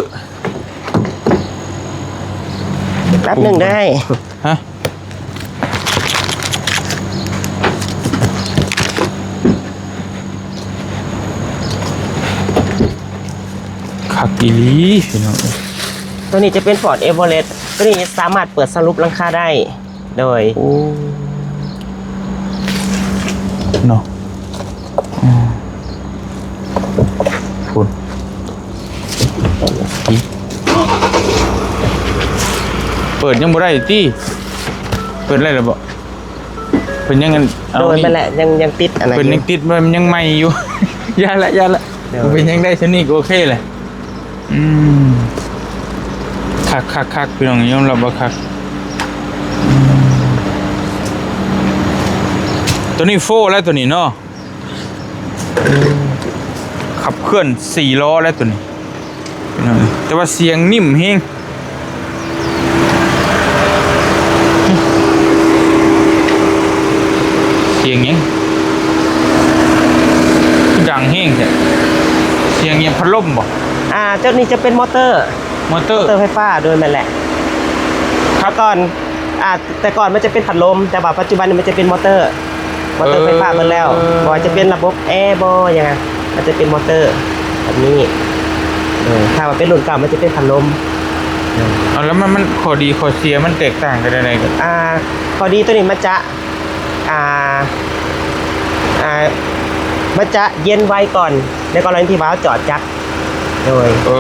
ແປັບໜຶ່ງໄດ້. ຮະ? ຄັກອີ່ຫຼີພີ່ນ້ອງເອີຍ. ໂຕນີ້ຈະເປັນ Ford Everest ໂຕນີ້ສາມາດເປີດສະຫຼຸບຫຼັງຄາໄດ້. ໂດຍ ໂອ້ ເນາະ ອືມ ພຸ້ນ ເປີດຍັງບໍ່ໄດ້ຕິ ເປີດໄດ້ແລ້ວບໍ່? ເພິ່ນຍັງອັນ ເອົາ ໂດຍ ນີ້ ແມ່ນແຫຼະ ຍັງ ຍັງຕິດອັນນັ້ນ ເພິ່ນຍັງຕິດ ມັນຍັງໃໝ່ຢູ່ ຢ່າລະ ຢ່າລະ ໂດຍ ເປັນຫຍັງໄດ້ສ່ຳນີ້ກໍໂອເຄແຫຼະ ອືມ ຄັກໆໆ ພີ່ນ້ອງ ຍອມຮັບວ່າຄັກ ອືມ ໂຕນີ້ໂຟແລ້ວ ໂຕນີ້ເນາະ ອືມ ຂັບເຄື່ອນສີ່ລໍ້ແລ້ວໂຕນີ້ ພີ່ນ້ອງ ແຕ່ວ່າສຽງໜິ່ມແຮງ ສຽງຫຍັງ? ຄືດັງແຮງແທ້ ສຽງຫຍັງ? ພັດລົມບໍ່? ອ່າ ເຈົ້ານີ້ຈະເປັນມໍເຕີ ມໍເຕີ ມໍເຕີໄຟຟ້າ ໂດຍ ແມ່ນແຫຼະ ຄັບ ແຕ່ກ່ອນ ອ່າ ແຕ່ກ່ອນມັນຈະເປັນພັດລົມ ແຕ່ວ່າປັດຈຸບັນນີ້ມັນຈະເປັນມໍເຕີ ມໍເຕີໄຟຟ້າເບິດແລ້ວ ເອີ ບໍ່ວ່າຈະເປັນລະບົບແອບໍ່ຫຍັງ ມັນຈະເປັນມໍເຕີແບບນີ້ ເອີ ຖ້າວ່າເປັນລຸ້ນເກົ່າມັນຈະເປັນພັດລົມ ເອີ ເອົາ ແລ້ວມັນ ມັນ ຂໍ້ດີຂໍ້ເສຍມັນແຕກຕ່າງກັນແນວໃດ? ອ່າ ຂໍ້ດີໂຕນີ້ມັນຈະ ອ່າ ອ່າ ມັນຈະເຢັນໄວກ່ອນ ໃນກໍລະນີທີ່ວ່າເຮົາຈອດຈັກ ໂດຍ ເອີ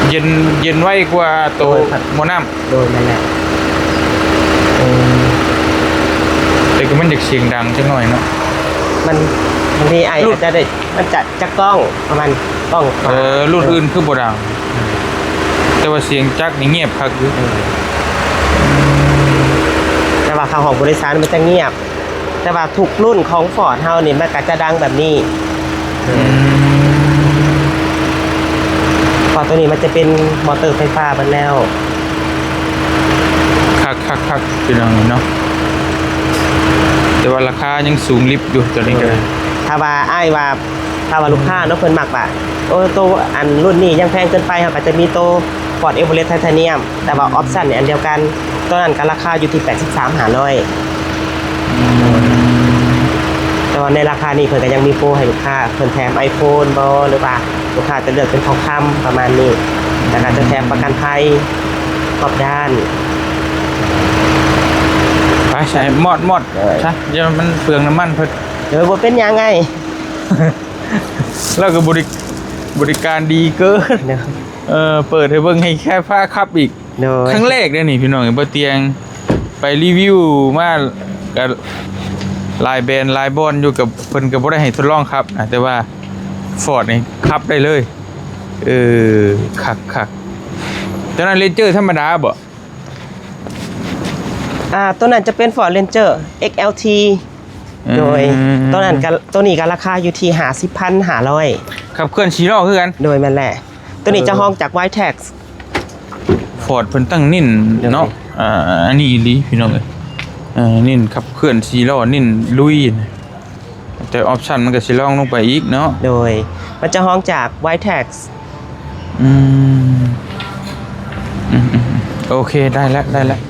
ເຢັນ ເຢັນໄວກວ່າໂຕ ໂດຍ ໝໍ້ນ້ຳ ໂດຍ ແມ່ນແຫຼະ ເອີ ແຕ່ກໍມັນຢາກສຽງດັງຈັກໜ້ອຍເນາະ ມັນ ບາງທີອ້າຍອາດຈະໄດ້ ມັນຈະ ຈະກ້ອງ ປະມານກ້ອງຂວາ ເອີ ລຸ້ນອື່ນຄືບໍ່ດັງ ແຕ່ວ່າສຽງຈັກນີ້ງຽບຄັກຢູ່ ເອີ ແຕ່ວ່າເຂົ້າຫ້ອງຜູ້ໂດຍສານມັນຈະງຽບ ແຕ່ວ່າທຸກລຸ້ນຂອງຟອດເຮົານີ້ມັນກໍຈະດັງແບບນີ້ ອືມ ເພາະໂຕນີ້ມັນຈະເປັນມໍເຕີໄຟຟ້າເບິດແລ້ວ ຄັກໆໆ ພີ່ນ້ອງເນາະ ແຕ່ວ່າລາຄາຍັງສູງລິບຢູ່ໂຕນີ້ກໍໄດ້ ໂດຍ ຖ້າວ່າອ້າຍວ່າ ຖ້າວ່າລູກຄ້າເນາະ ເພິ່ນມັກວ່າ ໂອ້ ໂຕ ອັນລຸ້ນນີ້ຍັງແພງເກີນໄປ ເຮົາກໍຈະມີໂຕ Ford Everest Titanium ແຕ່ວ່າ ອືມ ອອບຊັນນີ້ອັນດຽວກັນ ໂຕນັ້ນກໍລາຄາຢູ່ທີ່ແປດສິບສາມຫ້າຮ້ອຍ ອືມ ແຕ່ວ່າໃນລາຄານີ້ເພິ່ນກໍຍັງມີໂປໃຫ້ລູກຄ້າ ເພິ່ນແຖມ iPhone ບໍ່ ຫຼືວ່າລູກຄ້າຈະເລືອກເປັນທອງຄຳປະມານນີ້ ແລ້ວກໍຈະແຖມປະກັນໄພຮອບດ້ານ ໄປໃສ່ມອດໆ ເອີຍ ຊະ ຢ່າມັນເປືອງນ້ຳມັນເພິ່ນ ໂດຍ ບໍ່ເປັນຫຍັງໄງ ລາວກໍບໍລິ ບໍລິການດີເກີນ ໂດຍ ເອີ ເປີດໃຫ້ເບິ່ງ ໃຫ້ແຄ່ພາຂັບອີກ ໂດຍ ຄັ້ງແລກເດ້ນີ້ພີ່ນ້ອງ ບໍ່ຕຽງໄປຣີວິວມາກໍຫຼາຍແບຣນຫຼາຍບ່ອນຢູ່ ກໍເພິ່ນກໍບໍ່ໄດ້ໃຫ້ທົດລອງຂັບນະ ແຕ່ວ່າຟອດນີ້ຂັບໄດ້ເລີຍ ເອີ ຄັກໆ ຕອນນັ້ນເຣນເຈີທຳມະດາບໍ? ອ່າ ໂຕນັ້ນຈະເປັນ Ford Ranger ເອັກແອລທີ ອືມ ໂດຍ ໂຕນັ້ນກໍ ໂຕນີ້ກໍລາຄາຢູ່ທີ່ຫ້າສິບພັນຫ້າຮ້ອຍ ຂັບເຄື່ອນສີ່ລໍ້ຄືກັນ ໂດຍ ແມ່ນແຫຼະ ໂຕນີ້ຈະຮອງຈາກ Voltax ເອີ Ford ເພິ່ນຕັ້ງເນັ້ນເນາະ ໂດຍ ອ່າ ອັນນີ້ອີ່ຫຼີພີ່ນ້ອງເອີຍ ເອີ ເນັ້ນຂັບເຄື່ອນສີ່ລໍ້ ເນັ້ນລຸຍນະ ແຕ່ອອບຊັນມັນກໍຊິລອງລົງໄປອີກເນາະ ໂດຍ ມັນຈະຮອງຈາກ Voltax ອືມ ອືມໆໆ ໂອເຄ ໄດ້ແລ້ວ ໄດ້ແລ້ວ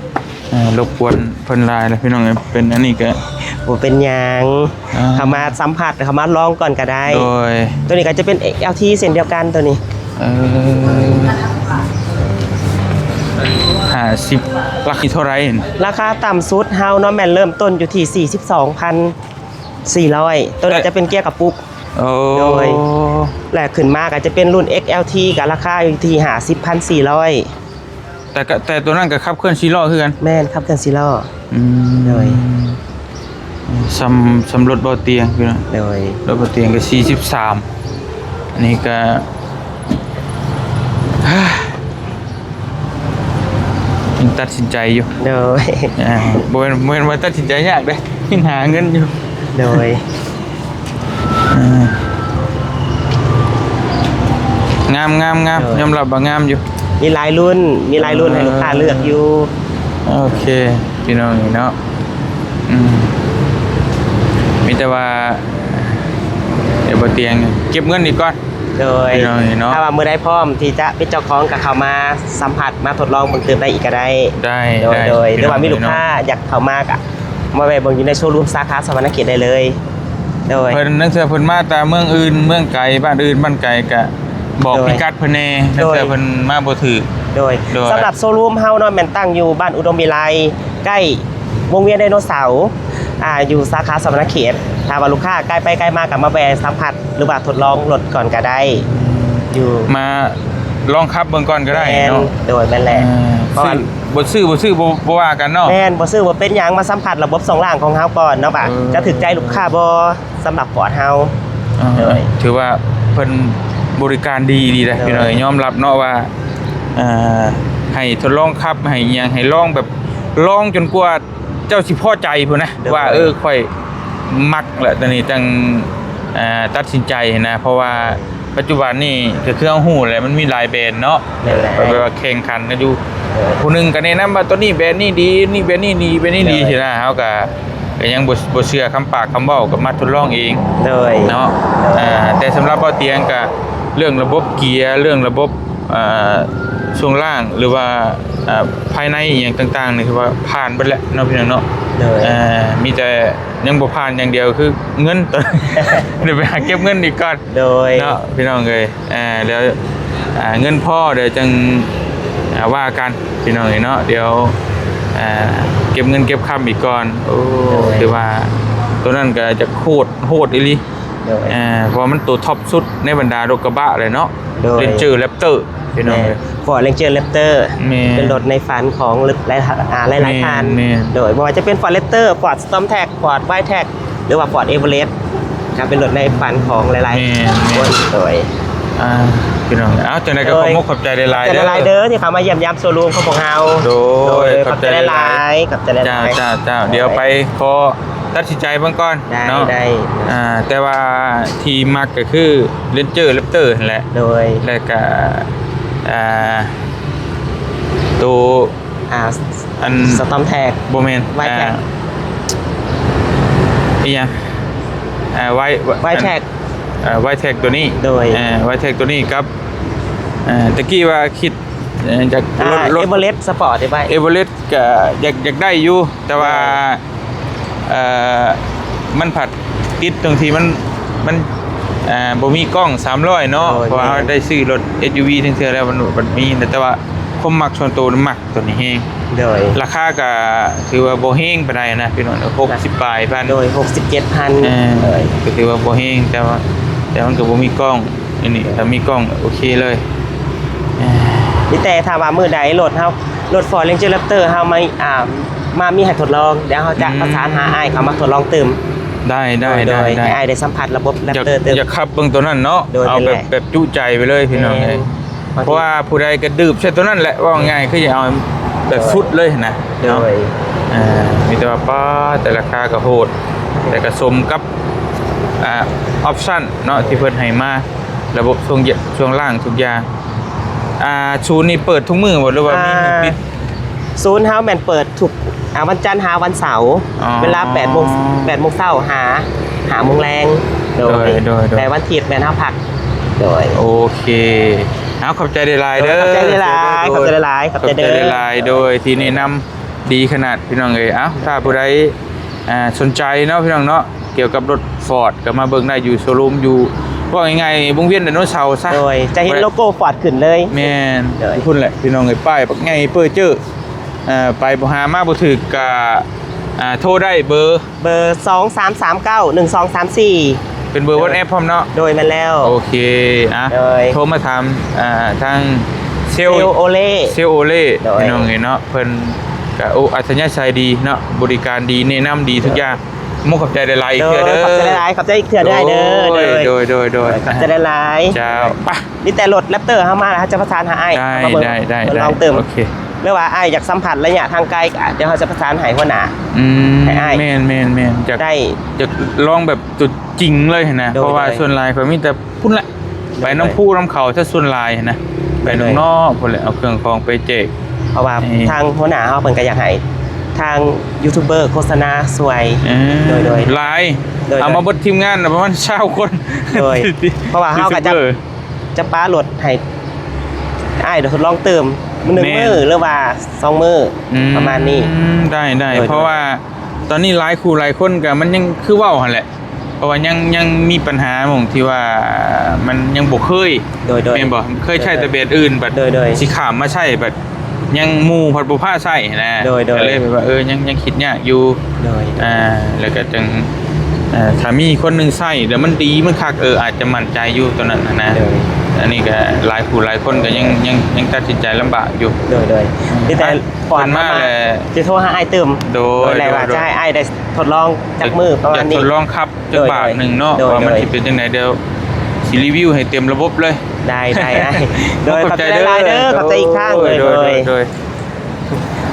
ເອີ ລົບກວນເພິ່ນຫຼາຍແລ້ວພີ່ນ້ອງເອີຍ ເປັນອັນນີ້ກໍ ບໍ່ເປັນຫຍັງ ອ່າ ເຂົ້າມາສຳຜັດ ເຂົ້າມາລອງກ່ອນກໍໄດ້ ໂດຍ ໂຕນີ້ກໍຈະເປັນ ເອັກແອລທີ ເຊັ່ນດຽວກັນໂຕນີ້ ເອີ ຫ້າສິບ ລາຄາເທົ່າໃດ? ລາຄາຕ່ຳສຸດເຮົາເນາະ ແມ່ນເລີ່ມຕົ້ນຢູ່ທີ່ສີ່ສິບສອງພັນສີ່ຮ້ອຍ ໂຕນັ້ນຈະເປັນເກຍກະປຸກ ໂອ້ ໂດຍ ແລະ ຂຶ້ນມາກໍຈະເປັນລຸ້ນ ເອັກແອລທີ ກໍລາຄາຢູ່ທີ່ຫ້າສິບພັນສີ່ຮ້ອຍ ແຕ່ກໍ ແຕ່ໂຕນັ້ນກໍຂັບເຄື່ອນສີ່ລໍ້ຄືກັນ ແມ່ນ ຂັບເຄື່ອນສີ່ລໍ້ ອືມ ໂດຍ ສ່ຳ ສ່ຳລົດບໍ່ຕຽງພີ່ນ້ອງ ໂດຍ ລົດບໍ່ຕຽງກໍສີ່ສິບສາມ ອັນນີ້ກໍຍັງຕັດສິນໃຈຢູ່ ໂດຍ ອ່າ ບໍ່ແມ່ນ ບໍ່ແມ່ນວ່າຕັດສິນໃຈຍາກເດ້ ຍັງຫາເງິນຢູ່ ໂດຍ ອ່າ ງາມ ງາມ ງາມ ໂດຍ ຍອມຮັບວ່າງາມຢູ່ ມີຫຼາຍລຸ້ນ ມີຫຼາຍລຸ້ນໃຫ້ລູກຄ້າເລືອກຢູ່ ໂອເຄ ພີ່ນ້ອງເນາະ ອືມ ມີແຕ່ວ່າ ດຽວບໍ່ຕຽງເກັບເງິນອີກກ່ອນ ໂດຍ ພີ່ນ້ອງເນາະ ຖ້າວ່າມື້ໃດພ້ອມທີ່ຈະເປັນເຈົ້າຂອງກໍເຂົ້າມາສຳຜັດ ມາທົດລອງເບິ່ງຕື່ມໄດ້ອີກກໍໄດ້ ໄດ້ ໂດຍ ໄດ້ ໂດຍ ພີ່ນ້ອງ ຫຼືວ່າມີລູກຄ້າ ເນາະ ຢາກເຂົ້າມາກໍມາແວະເບິ່ງຢູ່ໃນໂຊຣູມສາຂາສະຫວັນນະເຂດໄດ້ເລີຍ ໂດຍ ເພິ່ນ ລາງເທື່ອເພິ່ນມາແຕ່ເມືອງອື່ນ ເມືອງໄກ ບ້ານອື່ນ ບ້ານໄກ ກະ ບອກ ໂດຍ ພິກັດເພິ່ນແດ່ ໂດຍ ເພື່ອເພິ່ນມາບໍ່ຖືກ. ໂດຍ ໂດຍ ສຳລັບໂຊຣູມເຮົາເນາະ ແມ່ນຕັ້ງຢູ່ບ້ານອຸດົມວິໄລ ໃກ້ວົງວຽນໄດໂນເສົາ ອ່າ ຢູ່ສາຂາສະຫວັນນະເຂດ. ຖ້າວ່າລູກຄ້າໃກ້ໄປໃກ້ມາກໍມາແວ່ສຳຜັດ ຫຼືວ່າທົດລອງລົດກ່ອນກໍໄດ້ ຢູ່ ມາລອງຂັບເບິ່ງກ່ອນກໍໄດ້ເນາະ. ແມ່ນ ໂດຍ ແມ່ນແຫຼະ ເອີ ເພາະວ່າ ຊື້ ບໍ່ຊື້ ບໍ່ຊື້ ບໍ່ ບໍ່ວ່າກັນເນາະ. ແມ່ນ ບໍ່ຊື້ບໍ່ເປັນຫຍັງ ມາສຳຜັດລະບົບຊ່ວງລ່າງຂອງເຮົາກ່ອນເນາະ ວ່າ ເອີ ຈະຖືກໃຈລູກຄ້າບໍ່ ສຳລັບຟອດເຮົາ. ອ່າ ໂດຍ ຖືວ່າເພິ່ນບໍລິການດີອີ່ຫຼີເດ້ ໂດຍ ພີ່ນ້ອງ ຍອມຮັບເນາະວ່າ ເອີ ໃຫ້ທົດລອງຂັບ ໃຫ້ຫຍັງ ໃຫ້ລອງແບບ ລອງຈົນກວ່າເຈົ້າຊິພໍໃຈພຸ້ນນະ ໂດຍ ວ່າ ເອີ ຂ້ອຍມັກແຫຼະ ຕອນນີ້ຈັ່ງ ເອີ ຕັດສິນໃຈນະ ເພາະວ່າ ປັດຈຸບັນນີ້ກໍຄືເຮົາຮູ້ແຫຼະ ມັນມີຫຼາຍແບຣນເນາະ ແມ່ນແຫຼະ ແບບວ່າແຂ່ງຂັນກັນຢູ່ ເອີ ຜູ້ໜຶ່ງກໍແນະນຳວ່າໂຕນີ້ແບຣນນີ້ດີ ນີ້ແບຣນນີ້ດີ ແບຣນນີ້ດີ ໂດຍ ຊີ້ນະ ເຮົາກໍ ກໍຍັງບໍ່ ບໍ່ເຊື່ອຄຳປາກຄຳເວົ້າ ກໍມາທົດລອງເອງ ໂດຍ ເນາະ ໂດຍ ອ່າ ແຕ່ສຳລັບເບົາຕຽງກໍເລື່ອງລະບົບເກຍ ເລື່ອງລະບົບ ອ່າ ຊ່ວງລ່າງ ຫຼືວ່າ ອ່າ ພາຍໃນອີ່ຫຍັງຕ່າງໆ ນີ້ ຄືວ່າຜ່ານເບິດແລ້ວເນາະ ພີ່ນ້ອງເນາະ ໂດຍ ອ່າ ມີແຕ່ຍັງບໍ່ຜ່ານຢ່າງດຽວຄືເງິນ ດຽວໄປຫາເກັບເງິນອີກກ່ອນ ໂດຍ ເນາະ ພີ່ນ້ອງເອີຍ. ອ່າ ດຽວ ອ່າ ເງິນພໍ ດຽວຈັ່ງ ອ່າ ວ່າກັນ ພີ່ນ້ອງເອີຍເນາະ. ດຽວ ອ່າ ເກັບເງິນເກັບຄຳອີກກ່ອນ. ໂອ້ ໂດຍ ຖືວ່າໂຕນັ້ນກໍຈະໂຫດ ໂຫດອີ່ຫຼີ ໂດຍ ອ່າ ເພາະວ່າມັນໂຕທັອບສຸດໃນບັນດາລົດກະບະເລີຍເນາະ. ໂດຍ ເຣນເຈີ ແຣັບເຕີ ພີ່ນ້ອງເອີຍ ຟອດ ເຣນເຈີ ແຣັບເຕີ ແມ່ນ ເປັນລົດໃນຝັນຂອງຫຼາຍ ອ່າ ຫຼາຍໆທ່ານ ແມ່ນ ໂດຍ ບໍ່ວ່າຈະເປັນ ຟອດ ແຣັບເຕີ ຟອດ ສະຕອມແທັກ ຟອດ ໄວແທັກ ຫຼືວ່າ ຟອດ ເອເວີເຣສ ກໍເປັນລົດໃນຝັນຂອງຫຼາຍໆ ແມ່ນໆ ຄົນ ໂດຍ ອ່າ ພີ່ນ້ອງ ເອົາ ຈັ່ງໃດກໍ ໂດຍ ຂອບມຸກຂອບໃຈຫຼາຍໆ ຂອບໃຈຫຼາຍໆເດີ ເດີ ທີ່ເຂົ້າມາຢ້ຽມຢາມໂຊຣູມຂອງພວກເຮົາ ໂດຍ ໂດຍ ຂອບໃຈຫຼາຍໆ ຂອບໃຈຫຼາຍໆ ເຈົ້າ ເຈົ້າ ເຈົ້າ ເຈົ້າ ດຽວໄປຂໍຕັດສິນໃຈເບິ່ງກ່ອນ ໄດ້ ເນາະ ໄດ້ ອ່າ ແຕ່ວ່າທີ່ມັກກໍຄື ເຣນເຈີ ແຣັບເຕີ ຫັ້ນແຫຼະ ໂດຍ ແລ້ວກໍ ອ່າ ໂຕ ອ່າ ອັນ ສະຕອມແທັກ ບໍ່ແມ່ນ ໄວແທັກ ອ່າ ອີ່ຫຍັງ ອ່າ ໄວ ໄວແທັກ ອ່າ ໄວແທັກໂຕນີ້ ໂດຍ ອ່າ ໄວແທັກໂຕນີ້ກັບ ອ່າ ຕະກີ້ວ່າຄິດ ເອີ ຈາກ ອ່າ ລົດ ລົດ ເອເວີເຣສ ສະປອດ ໄວ ເອເວີເຣສ ກໍຢາກ ຢາກໄດ້ຢູ່ ແຕ່ວ່າ ໂດຍ ເອີ ມັນພັດຕິດຕົງທີ່ມັນ ມັນ ເອີ ບໍ່ມີກ້ອງສາມຮ້ອຍເນາະ ໂດຍ ເພາະວ່າເຮົາໄດ້ຊື້ລົດ ເອັສຢູວີ ເທື່ອໆແລ້ວ ມັນ ມັນມີ ແຕ່ວ່າຄວາມມັກສ່ວນໂຕມັກ ຕົວນີ້ແຮງ ໂດຍ ລາຄາກະຖືວ່າບໍ່ແຮງປານໃດນະ ພີ່ນ້ອງເນາະ ຫົກສິບປາຍພັນ ໂດຍ ຫົກສິບເຈັດພັນ ເອີ ໂດຍ ກໍຖືວ່າບໍ່ແຮງ ແຕ່ວ່າ ແຕ່ມັນກໍບໍ່ມີກ້ອງ ອັນນີ້ຖ້າມີກ້ອງໂອເຄເລີຍ ເອີ ມີແຕ່ຖ້າວ່າມື້ໃດລົດເຮົາ ລົດ Ford Ranger Raptor ເຮົາມາ ອ່າ ມາມີໃຫ້ທົດລອງ ດຽວເຮົາຈະ ອືມ ປະສານຫາອ້າຍເຂົ້າມາທົດລອງຕື່ມ ໄດ້ ໄດ້ ໂດຍ ໄດ້ ໂດຍ ໄດ້ ໃຫ້ອ້າຍໄດ້ສຳຜັດລະບົບ ໂດຍ Raptor ຕື່ມ ຢາກ ຢາກຂັບເບິ່ງຕົວນັ້ນເນາະ ໂດຍ ເອົາແບບ ແບບຈຸໃຈໄປເລີຍ ພີ່ນ້ອງເອີຍ ແມ່ນ ເພາະວ່າຜູ້ໃດກະດື່ມໃສ່ຕົວນັ້ນແຫຼະ ເວົ້າງ່າຍໆ ຄືຢາກເອົາແບບສຸດເລີຍຫັ້ນນະ ໂດຍ ເນາະ ເອີ ມີແຕ່ວ່າ ປ້າ ແຕ່ລາຄາກະໂຫດ ແຕ່ກະສົມກັບ ອ່າ ອອບຊັນເນາະ ທີ່ເພິ່ນໃຫ້ມາ ລະບົບຊ່ວງຢ- ຊ່ວງລ່າງທຸກຢ່າງ ອ່າ ສູນນີ້ເປີດທຸກມື້ບໍ່ ຫຼືວ່າມີມື້ປິດ? ອ່າ ສູນເຮົາແມ່ນເປີດທຸກ ອ່າ ວັນຈັນຫາວັນເສົາ ອໍ ເວລາແປດໂມງ ແປດໂມງເຊົ້າຫາຫ້າໂມງແລງ ໂດຍ ໂດຍ ໂດຍ ແຕ່ວັນທິດແມ່ນເຮົາພັກ ໂດຍ ໂອເຄ ເອົາ ຂອບໃຈຫຼາຍໆເດີ ໂດຍ ຂອບໃຈຫຼາຍໆ ໂດຍ ຂອບໃຈຫຼາຍໆ ຂອບໃຈເດີ ຂອບໃຈຫຼາຍໆ ໂດຍ ທີ່ແນະນຳດີຂະໜາດ ພີ່ນ້ອງເອີຍ ເອົ້າ ຖ້າຜູ້ໃດ ອ່າ ສົນໃຈເນາະ ພີ່ນ້ອງເນາະ ກ່ຽວກັບລົດ Ford ກໍມາເບິ່ງໄດ້ຢູ່ໂຊຣູມ ຢູ່ ເວົ້າງ່າຍໆ ວົງວຽນໄດໂນເສົາຊະ ໂດຍ ຈະເຫັນໂລໂກ້ Ford ຂຶ້ນເລີຍ ແມ່ນ ໂດຍ ພຸ້ນແຫຼະ ພີ່ນ້ອງເອີຍ ປ້າຍບັກໃຫຍ່ເປີເຈີ ເອີ ໄປບໍ່ຫາມາບໍ່ຖືກກະ ອ່າ ໂທໄດ້ເບີ ເບີສອງສາມສາມເກົ້າໜຶ່ງສອງສາມສີ່ ເປັນເບີ ໂດຍ WhatsApp ພ້ອມເນາະ ໂດຍ ແມ່ນແລ້ວ ໂອເຄ ອ່ະ ໂດຍ ໂທມາຖາມ ອ່າ ທາງເຊວ ເຊວໂອເລ່ ເຊວໂອເລ່ ໂດຍ ພີ່ນ້ອງເອີຍເນາະ ເພິ່ນກະ ໂອ້ ອັດທະຍາໄສດີເນາະ ບໍລິການດີ ແນະນຳດີທຸກຢ່າງ ໂດຍ ມຸກຂອບໃຈຫຼາຍໆ ອີກເທື່ອເດີ ໂດຍ ຂອບໃຈຫຼາຍໆ ຂອບໃຈອີກເທື່ອເດີ ໂດຍ ໂດຍ ໂດຍ ໂດຍ ໂດຍ ຂອບໃຈຫຼາຍໆ ເຈົ້າ ໄປ ມີແຕ່ລົດ Raptor ເຮົາມາແລ້ວ ເຮົາຈະປະສານຫາອ້າຍ ໄດ້ ເຂົ້າມາເບິ່ງ ໄດ້ ໄດ້ ເບິ່ງລອງຕື່ມ ໂອເຄ ຫຼືວ່າອ້າຍຢາກສຳຜັດໄລຍະທາງໄກ ກໍດຽວເຮົາຈະປະສານໃຫ້ຫົວໜ້າ ອືມ ໃຫ້ອ້າຍ ແມ່ນໆໆ ຢາກ ໄດ້ ຢາກລອງແບບຕົວຈິງເລີຍຫັ້ນນະ ໂດຍ ເພາະວ່າ ໂດຍ ສ່ວນຫຼາຍຂ້ອຍມີແຕ່ພຸ້ນລະ ໂດຍ ໄປໜອງພູ ໂດຍ ນຳເຂົາຊະສ່ວນຫຼາຍຫັ້ນນະ ໄປ ໂດຍ ນອກໆ ພຸ້ນແຫຼະ ເອົາເຄື່ອງຂອງໄປແຈກ ເພາະວ່າ ເອີ ທາງຫົວໜ້າເຮົາເພິ່ນກໍຢາກໃຫ້ທາງຢູທູບເບີໂຄສະນາຊ່ວຍ ເອີ ໂດຍ ໂດຍ ຫຼາຍ ໂດຍ ເອົາມາເບິດທີມງານປະມານຊາວຄົນ ໂດຍ ເພາະວ່າເຮົາກໍຈະ ຢູທູບເບີ ຈະປະລົດໃຫ້ອ້າຍທົດລອງຕື່ມ ໜຶ່ງ ແມ່ນ ມື້ ຫຼືວ່າສອງມື້ ອືມ ປະມານນີ້ ໄດ້ ໄດ້ ໂດຍ ເພາະວ່າຕອນນີ້ຫຼາຍຄູ່ຫຼາຍຄົນກໍມັນຍັງຄືເວົ້າຫັ້ນແຫຼະ ເພາະວ່າຍັງ ຍັງມີບັນຫາໝ່ອງທີ່ວ່າມັນຍັງບໍ່ເຄີຍ ໂດຍໆ ແມ່ນບໍ່? ເຄີຍໃຊ້ແຕ່ແບຣນອື່ນ ບັດ ໂດຍໆ ຊິຂ້າມມາໃຊ້ ບັດຍັງໝູ່ພັດບໍ່ພາໃຊ້ນະ ໂດຍໆ ກໍເລີຍແບບວ່າ ເອີ ຍັງ ຍັງຄິດຍາກຢູ່ ໂດຍໆ ອ່າ ແລ້ວກໍຈັ່ງ ເອີ ຖ້າມີຄົນໜຶ່ງໃຊ້ແລ້ວມັນດີ ມັນຄັກ ເອີ ອາດຈະໝັ້ນໃຈຢູ່ຕົວນັ້ນນະ ໂດຍ ອັນນີ້ກໍຫຼາຍຜູ້ຫຼາຍຄົນກໍຍັງ ຍັງ ຍັງຕັດສິນໃຈລຳບາກຢູ່ ໂດຍໆ ອືມ ມີແຕ່ ອ່ະ ກ່ອນມາ ເພິ່ນມາແລ້ວ ຊິໂທຫາອ້າຍຕື່ມ ໂດຍ ໂດຍ ແລ້ວວ່າ ໂດຍ ຈະໃຫ້ອ້າຍໄດ້ທົດລອງຈັກມື້ປະມານນີ້ ຢາກ ຢາກທົດລອງຂັບ ໂດຍ ຈັກບາດໜຶ່ງເນາະ ໂດຍ ວ່າມັນ ໂດຍ ຊິເປັນຈັ່ງໃດ ດຽວຊິຣີວິວໃຫ້ເຕັມລະບົບເລີຍ ໄດ້ ໄດ້ ໄດ້ ໂດຍ ຂອບໃຈຫຼາຍໆເດີ ໂດຍ ຂອບໃຈອີກຄັ້ງ ໂດຍ ໂດຍ ໂດຍ ໂດຍ ໂດຍ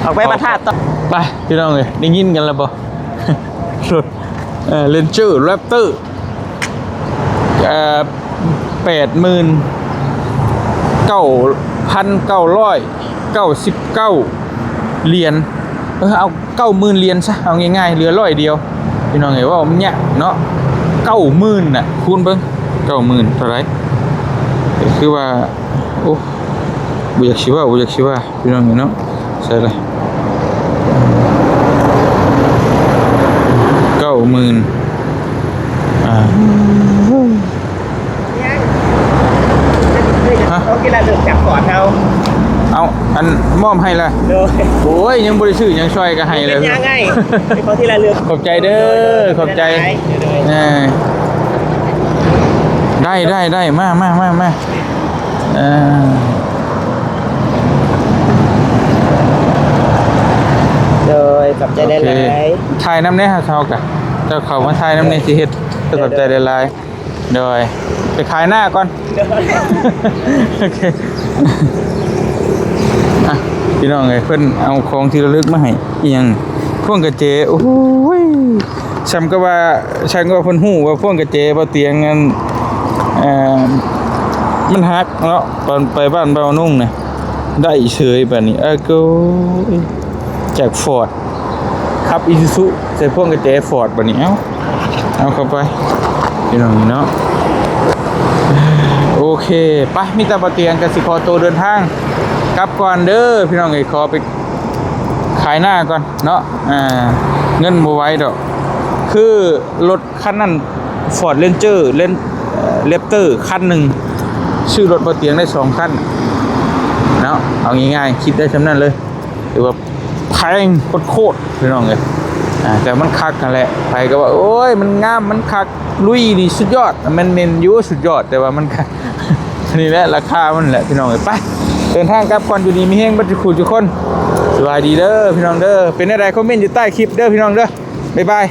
ອອກໄປບັດທາດຕໍ່ ໄປ ພີ່ນ້ອງເອີຍ ໄດ້ຍິນກັນແລ້ວບໍ່? ລົດ ເອີ ເຣນເຈີ ແຣັບເຕີ ເອີ ແປດໝື່ນເກົ້າພັນເກົ້າຮ້ອຍເກົ້າສິບເກົ້າຫຼຽນ ເອີ ເອົາເກົ້າໝື່ນຫຼຽນຊະ ເອົາງ່າຍໆ ເຫຼືອຮ້ອຍດຽວ ພີ່ນ້ອງເອີຍ ເວົ້າມັນຍາກເນາະ ເກົ້າໝື່ນນະ ຄູນເບິ່ງ ເກົ້າໝື່ນເທົ່າໃດ? ກໍຄືວ່າ ໂອ້ ບໍ່ຢາກຊິເວົ້າ ບໍ່ຢາກຊິວ່າ ພີ່ນ້ອງເອີຍເນາະ ໃສ່ລະ ເກົ້າໝື່ນ ອ່າ ຮະ ຂອງທີ່ລະລຶກຈາກຂອນເຮົາ ເອົາ ອັນມອບໃຫ້ລະ ໂດຍ ໂອ້ຍ ຍັງບໍ່ໄດ້ຊື້ຫຍັງຊ່ອຍກໍໃຫ້ລະ ເປັນຫຍັງໄງ ເປັນຂອງທີ່ລະລຶກ ຂອບໃຈເດີ ໂດຍ ຂອບໃຈ ໂດຍ ເອີ ໄດ້ ໄດ້ ໄດ້ ມາ ມາ ມາ ມາ ເອີ ໂດຍ ຂອບໃຈຫຼາຍໆ ໂອເຄ ຖ່າຍນຳແດ່ ເຮົາກະ ເຈົ້າເຂົ້າມາຖ່າຍນຳແດ່ ຊິເຮັດ ຂອບໃຈຫຼາຍໆ ໂດຍ ໄປຂາຍໜ້າກ່ອນ ໂດຍ ໂອເຄ ອ່ະ ພີ່ນ້ອງເອີຍ ເພິ່ນເອົາຂອງທີ່ລະລຶກມາໃຫ້ ອີ່ຫຍັງ ພວງກະແຈ ໂອ້ຍ ສ່ຳກັບວ່າ ສ່ຳກັບວ່າເພິ່ນຮູ້ວ່າພວງກະແຈບໍ່ຕຽງ ອັນ ເອີ ມັນຫັກເນາະ ຕອນໄປບ້ານບ່າວນຸ່ງນະ ໄດ້ເສີຍບາດນີ້ ອາໂກຍ ຈາກຟອດ ຂັບອີຊູຊູໃສ່ພວງກະແຈຟອດບາດນີ້ ເອົ້າ ເອົາເຂົ້າໄປ ພີ່ນ້ອງເນາະ ໂອເຄ ໄປ ມີແຕ່ບ່າວຕຽງກໍຊິຂໍໂຕເດີນທາງກັບກ່ອນເດີ ພີ່ນ້ອງເອີຍ ຂໍໄປຂາຍໜ້າກ່ອນເນາະ ອ່າ ເງິນບໍ່ໄຫວດອກ ຄືລົດ ຄັນນັ້ນ ຟອດເຣນເຈີ ເຣນ ເອີ ແຣັບເຕີ ຄັນໜຶ່ງ ຊື້ລົດບ່າວຕຽງໄດ້ສອງຄັນເນາະ ເອົາງ່າຍໆ ຄິດໄດ້ສ່ຳນັ້ນເລີຍ ຖືວ່າແພງໂຄດໆ ພີ່ນ້ອງເອີຍ ອ່າ ແຕ່ມັນຄັກຫັ້ນແຫຼະ ໃຜກໍວ່າ ໂອ້ຍ ມັນງາມ ມັນຄັກ ລຸຍນີ້ສຸດຍອດ ແມ່ນ ແມ່ນຢູ່ ສຸດຍອດ ແຕ່ວ່າມັນກະ ນີ້ແຫຼະ ລາຄາມັນແຫຼະ ພີ່ນ້ອງເອີຍ ໄປ ເດີນທາງກັບກ່ອນ ຢູ່ດີມີແຮງເບິດທຸກຜູ້ທຸກຄົນ ສະບາຍດີເດີ ພີ່ນ້ອງເດີ ເປັນແນວໃດ ຄອມເມັນຢູ່ໃຕ້ຄລິບເດີ ພີ່ນ້ອງເດີ ບາຍບາຍ.